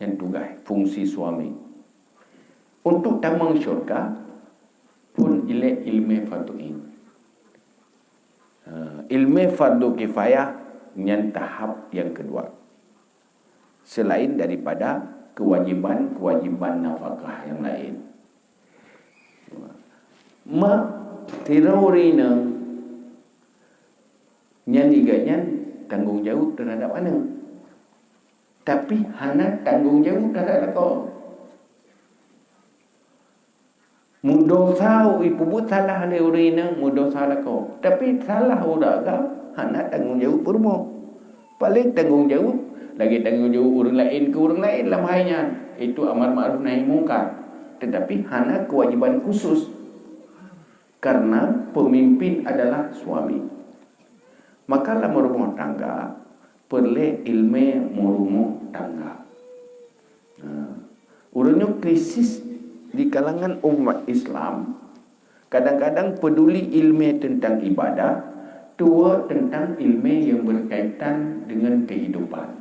Nyan tugaih, fungsi suami. Untuk tamong syeuruga, phon ilée iéleumé fardu ain. Ha, iéleumé fardu kifayah nyan tahap nyang keudua. Selain daripada kewajiban-kewajiban nafakah nyang laén. Mak, sidroe ureuëng inong nyan, igat nyan tanggong jaweueb teuhadap aneuëk. Tapi hana tanggong jaweueb teuhadap lakoe. Meudosa, ipeubuet salah lé ureuëng inong, meudosa lakoe. Tapi salah ureuëng agam hana tanggong jaweueb peurumoh. Paléng tanggong jaweueb, lagée tanggong jaweueb ureuëng laén keu ureuëng laén lam hai nyan, itu amar ma'ruf nahi mungkar. Tetapi hana kewajiban khusus. Karena pemimpin adalah suami. Maka lam rumoh tangga, peureulée iéleumé meurumoh tangga. Nah, uroe nyoe krisis di kalangan umat Islam, kadang-kadang peduli iéleumé tentang ibadah, tuwoe tentang iéleumé nyang berkaitan dengan kehidupan,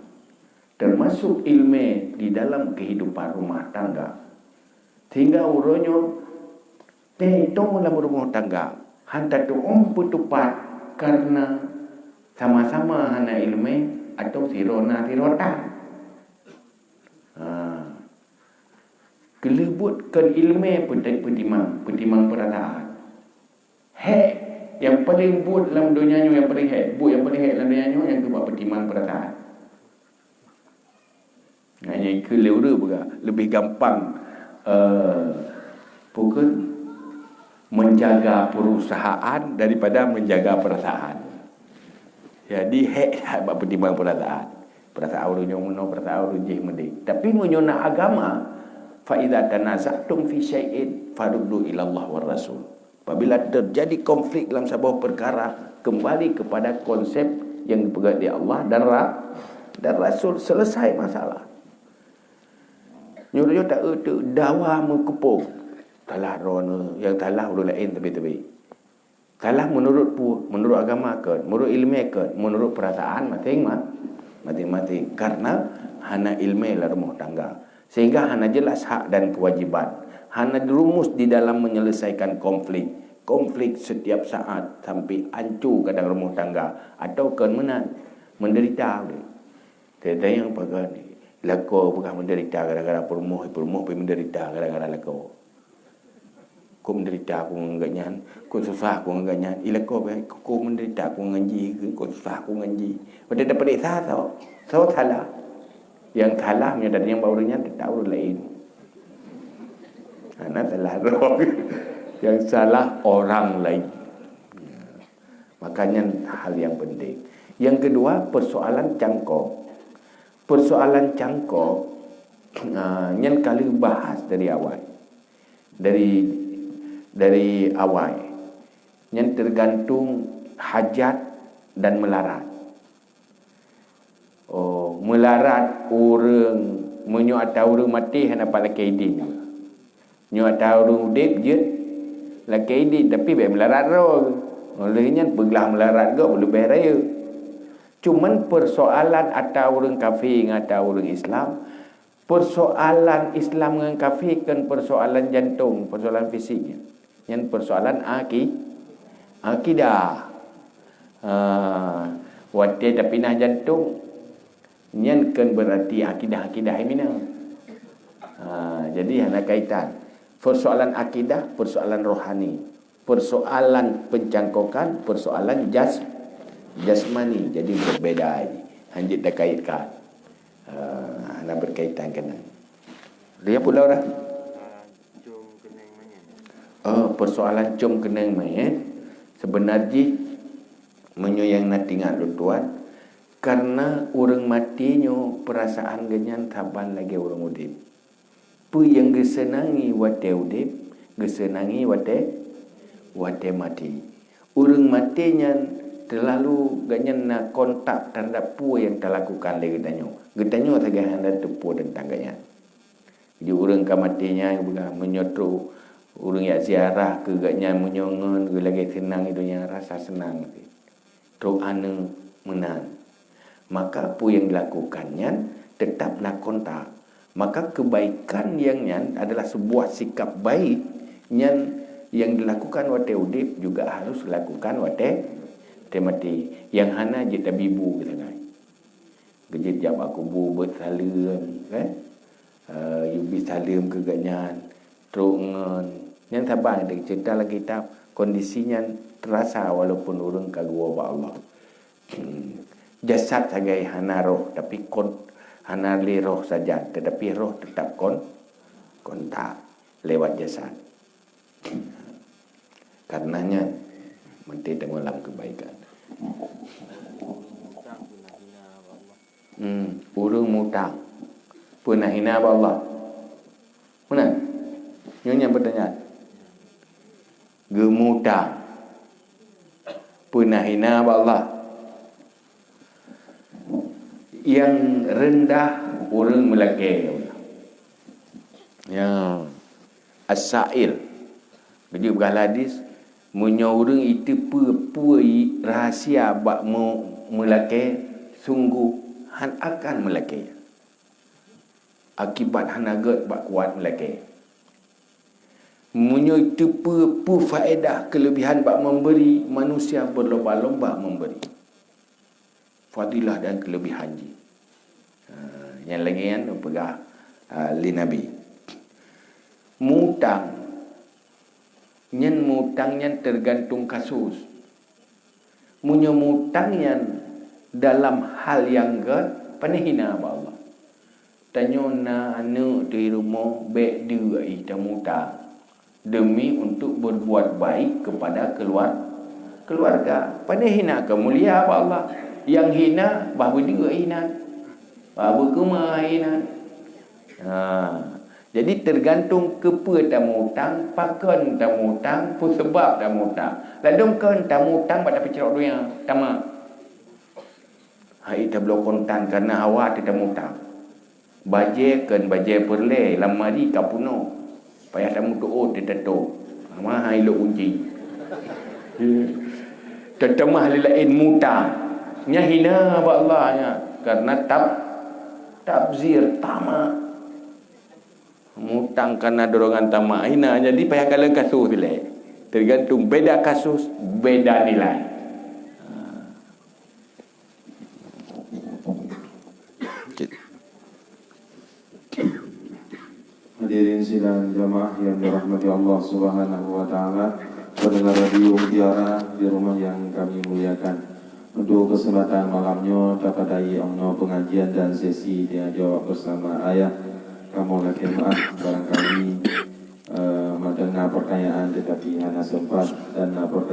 termasuk iéleumé di dalam kehidupan rumah tangga. Sehingga uroe nyoe teuntông lam rumoh tangga, hana tatu'oh peutupat karena sama-sama hana iéleumé atau sidroe na sidroe tan. Ha. Keu lheueh buet kon iéleumé peutimang, peutimang peurasaan. Hék nyang paleng buet lam donya nyoe, nyang paleng hék, buet nyang paleng hék lam donya nyoe nyang keuh bak peutimang peurasaan. Nah, nyang keu lé ureuëng peugah, leubeh gampang, eh, pukon menjaga perusahaan daripada menjaga perasaan. Jadi, hék that bak peutimang perasaan. Perasaan ureuëng nyoe meunoe, perasaan ureuëng jih meudeh. Tapi meunyoe na agama, "Fa idza tanaza'tum fi syai'in faruddu ila Allah war Rasul." Apabila terjadi konflik dalam saboh perkara, kembali kepada konsep yang dipeugah di Allah dan Ra-, dan Rasul, selesai masalah. Nyoe ta eu teu dawa meukeupong. Salah droeneuh, nyang salah ureuëng laén teubi-teubi. Salah menurut peue? Menurut agama kon, menurut iéleumé kon, menurut perasaan maséng-ma-, maséng-maséng. Karena hana iéleumé lam rumoh tangga. Sehingga hana jelas hak dan kewajiban, hana dirumus di dalam menyelesaikan konflik. Konflik setiap saat sampai ancu kadang rumoh tangga atau kon meunan, menderita uleh. Teuntang nyang pagan Lakoe peugah meudeurita gara-gara peurumoh, peurumoh pih meudeurita gara-gara lakoe. Kok meudeurita aku ngon gobnyan, kok susah aku ngon gobnyan. Ilako beh, kok meudeurita aku ngon jih, kok susah aku ngon jih. Watèe tapeuriksa, soe, soe salah? Nyang salah meunyoe dari nyang bak ureueng nyan, teutap ureueng laén. Hana salah droe. Nyang salah orang lain. Maka nyan hal nyang penting. Nyang keudua, persoalan cangkok. Persoalan cangkok, ah, nyan ka lheueh bahas dari awai. Dari, dari awai. Nyan tergantung hajat dan meularat. Oh, meularat ureueng, meunyoe ata ureueng maté hana pat lakèe idin. Nyoe ata ureueng udép jeuet lakèe idin, tapi bèk meularat droe. Oleh nyan peuglah meularat gob leubeh rayeuk. Cuman persoalan ata ureueng kafé ngon ata ureueng Islam, persoalan Islam ngon kafé kon persoalan jantong, persoalan fisik. Nyan persoalan aki-, akidah. Ha, watèe tapinah jantong, nyan kon berarti akidah-akidah hai mina. Ha, jadi hana kaitan. Persoalan akidah, persoalan rohani. Persoalan pencangkokan, persoalan jas-, jasmani. Jadi berbeda ini. Hanjeuet takaitkan. Ha, hana berkaitan keunan. Dia pula dah. Oh, persoalan com keunong manyét, sebenar jih meunyoe nyang na teuingat lôn tuan, karena ureueng maté nyoe peurasaan geuhnyan saban lagèe ureueng udép. Peue nyang geuseunangi watèe udép, geuseunangi watèe, watèe maté. Ureueng maté nyan teulalu geuhnyan na kontak teuhadap peue nyang talakukan lé geutanyoe. Geutanyoe sagai hana teupeu teuntang geuhnyan. Di ureueng ka maté nyan geupeugah, meunyoe trok ureueng jak ziarah keu gobnyan, meunyoe ngon geuh lagèe seunang di donya, rasa seunang. Trok aneuk meunan. Maka peue nyang dilakukan nyan teutap na kontak. Maka keubaikan nyang nyan adalah sebuah sikap baik nyan nyang dilakukan watèe udép juga harus dilakukan watèe, watèe maté. Nyang hana jeuet tabi bu geutangai. Geujeuet jak bak kubu beuet saleuem, kan? Eh, yue bi saleuem keu gobnyan, trok ngon. Nyan saban teuceurita lam kitab, kondisi nyan teurasa walaupun ureueng ka geuwoe bak Allah. Jasad sagai hana roh, tapi kon-, hana lé roh sajan, tetapi roh teutap kon-, kontak lewat jasad. Karena nyan, meuntée teungoh lam keubaikan. Hmm, ureuëng mutang peue na hina bak Allah? Meunan? Nyoe nyang peutanyaan. Geumutang peue na hina bak Allah? Nyang reundah ureuëng meulakée. Ya. As-sa'il. Geujeuet bak hadis, meunyoe ureuëng iteupeue peue rahsia bak meu-, meulakée, sunggoh han akan meulakée. Akibat hana gét bak kuat meulakée. Meunyoe teupeue peue faedah keuleubihan bak memberi, manusia berlomba-lomba memberi fadilah dan keuleubihan jih. Ha, nyang lagée nyan peugah, ha, lé Nabi. Mutang, nyan mutang nyan teugantung kasus. Meunyoe mutang nyan dalam hal nyang gét, pane hina bak Allah. Tanyoe na aneuëk teuh rumoh, bék deuk jih tamutang demi untuk berbuat baik kepada keluar-, keluarga. Pane hina keu mulia bak Allah. Nyang hina bah beudeuk inan, bah beukeumah inan. Ha. Jadi, teugantung keupeue tamutang, pakon tamutang, peue sabab tamutang. Ladôm kon tamutang bak tapeucrok donya, tamak. Hai tabloe kontan kana hawa teuh tamutang. Bajée kon bajée peureulée, lamari ka peunoh. Payah tameutuot di teutôp. Hama hai lok kunci. Teutamah lé laén mutang. Nyan hina bak Allah nyan. Karena tab-, tabzir, tamak. Mutang kana dorongan tamak hina, jadi payah kalon kasus dilée. Teugantung beda kasus, beda nilai. Ha. Cit. Hadirin sidang jamaah yang dirahmati Allah Subhanahu wa Ta'ala, pendengar Radio Mutiara di rumah yang kami muliakan. Untuk kesempatan malam nyoe, tapadai ong noe pengajian dan sesi tanya jawab bersama ayah. Kamoe lakèe meu'ah barangkali eh, mantong na pertanyaan tetapi hana sempat dan na pertanyaan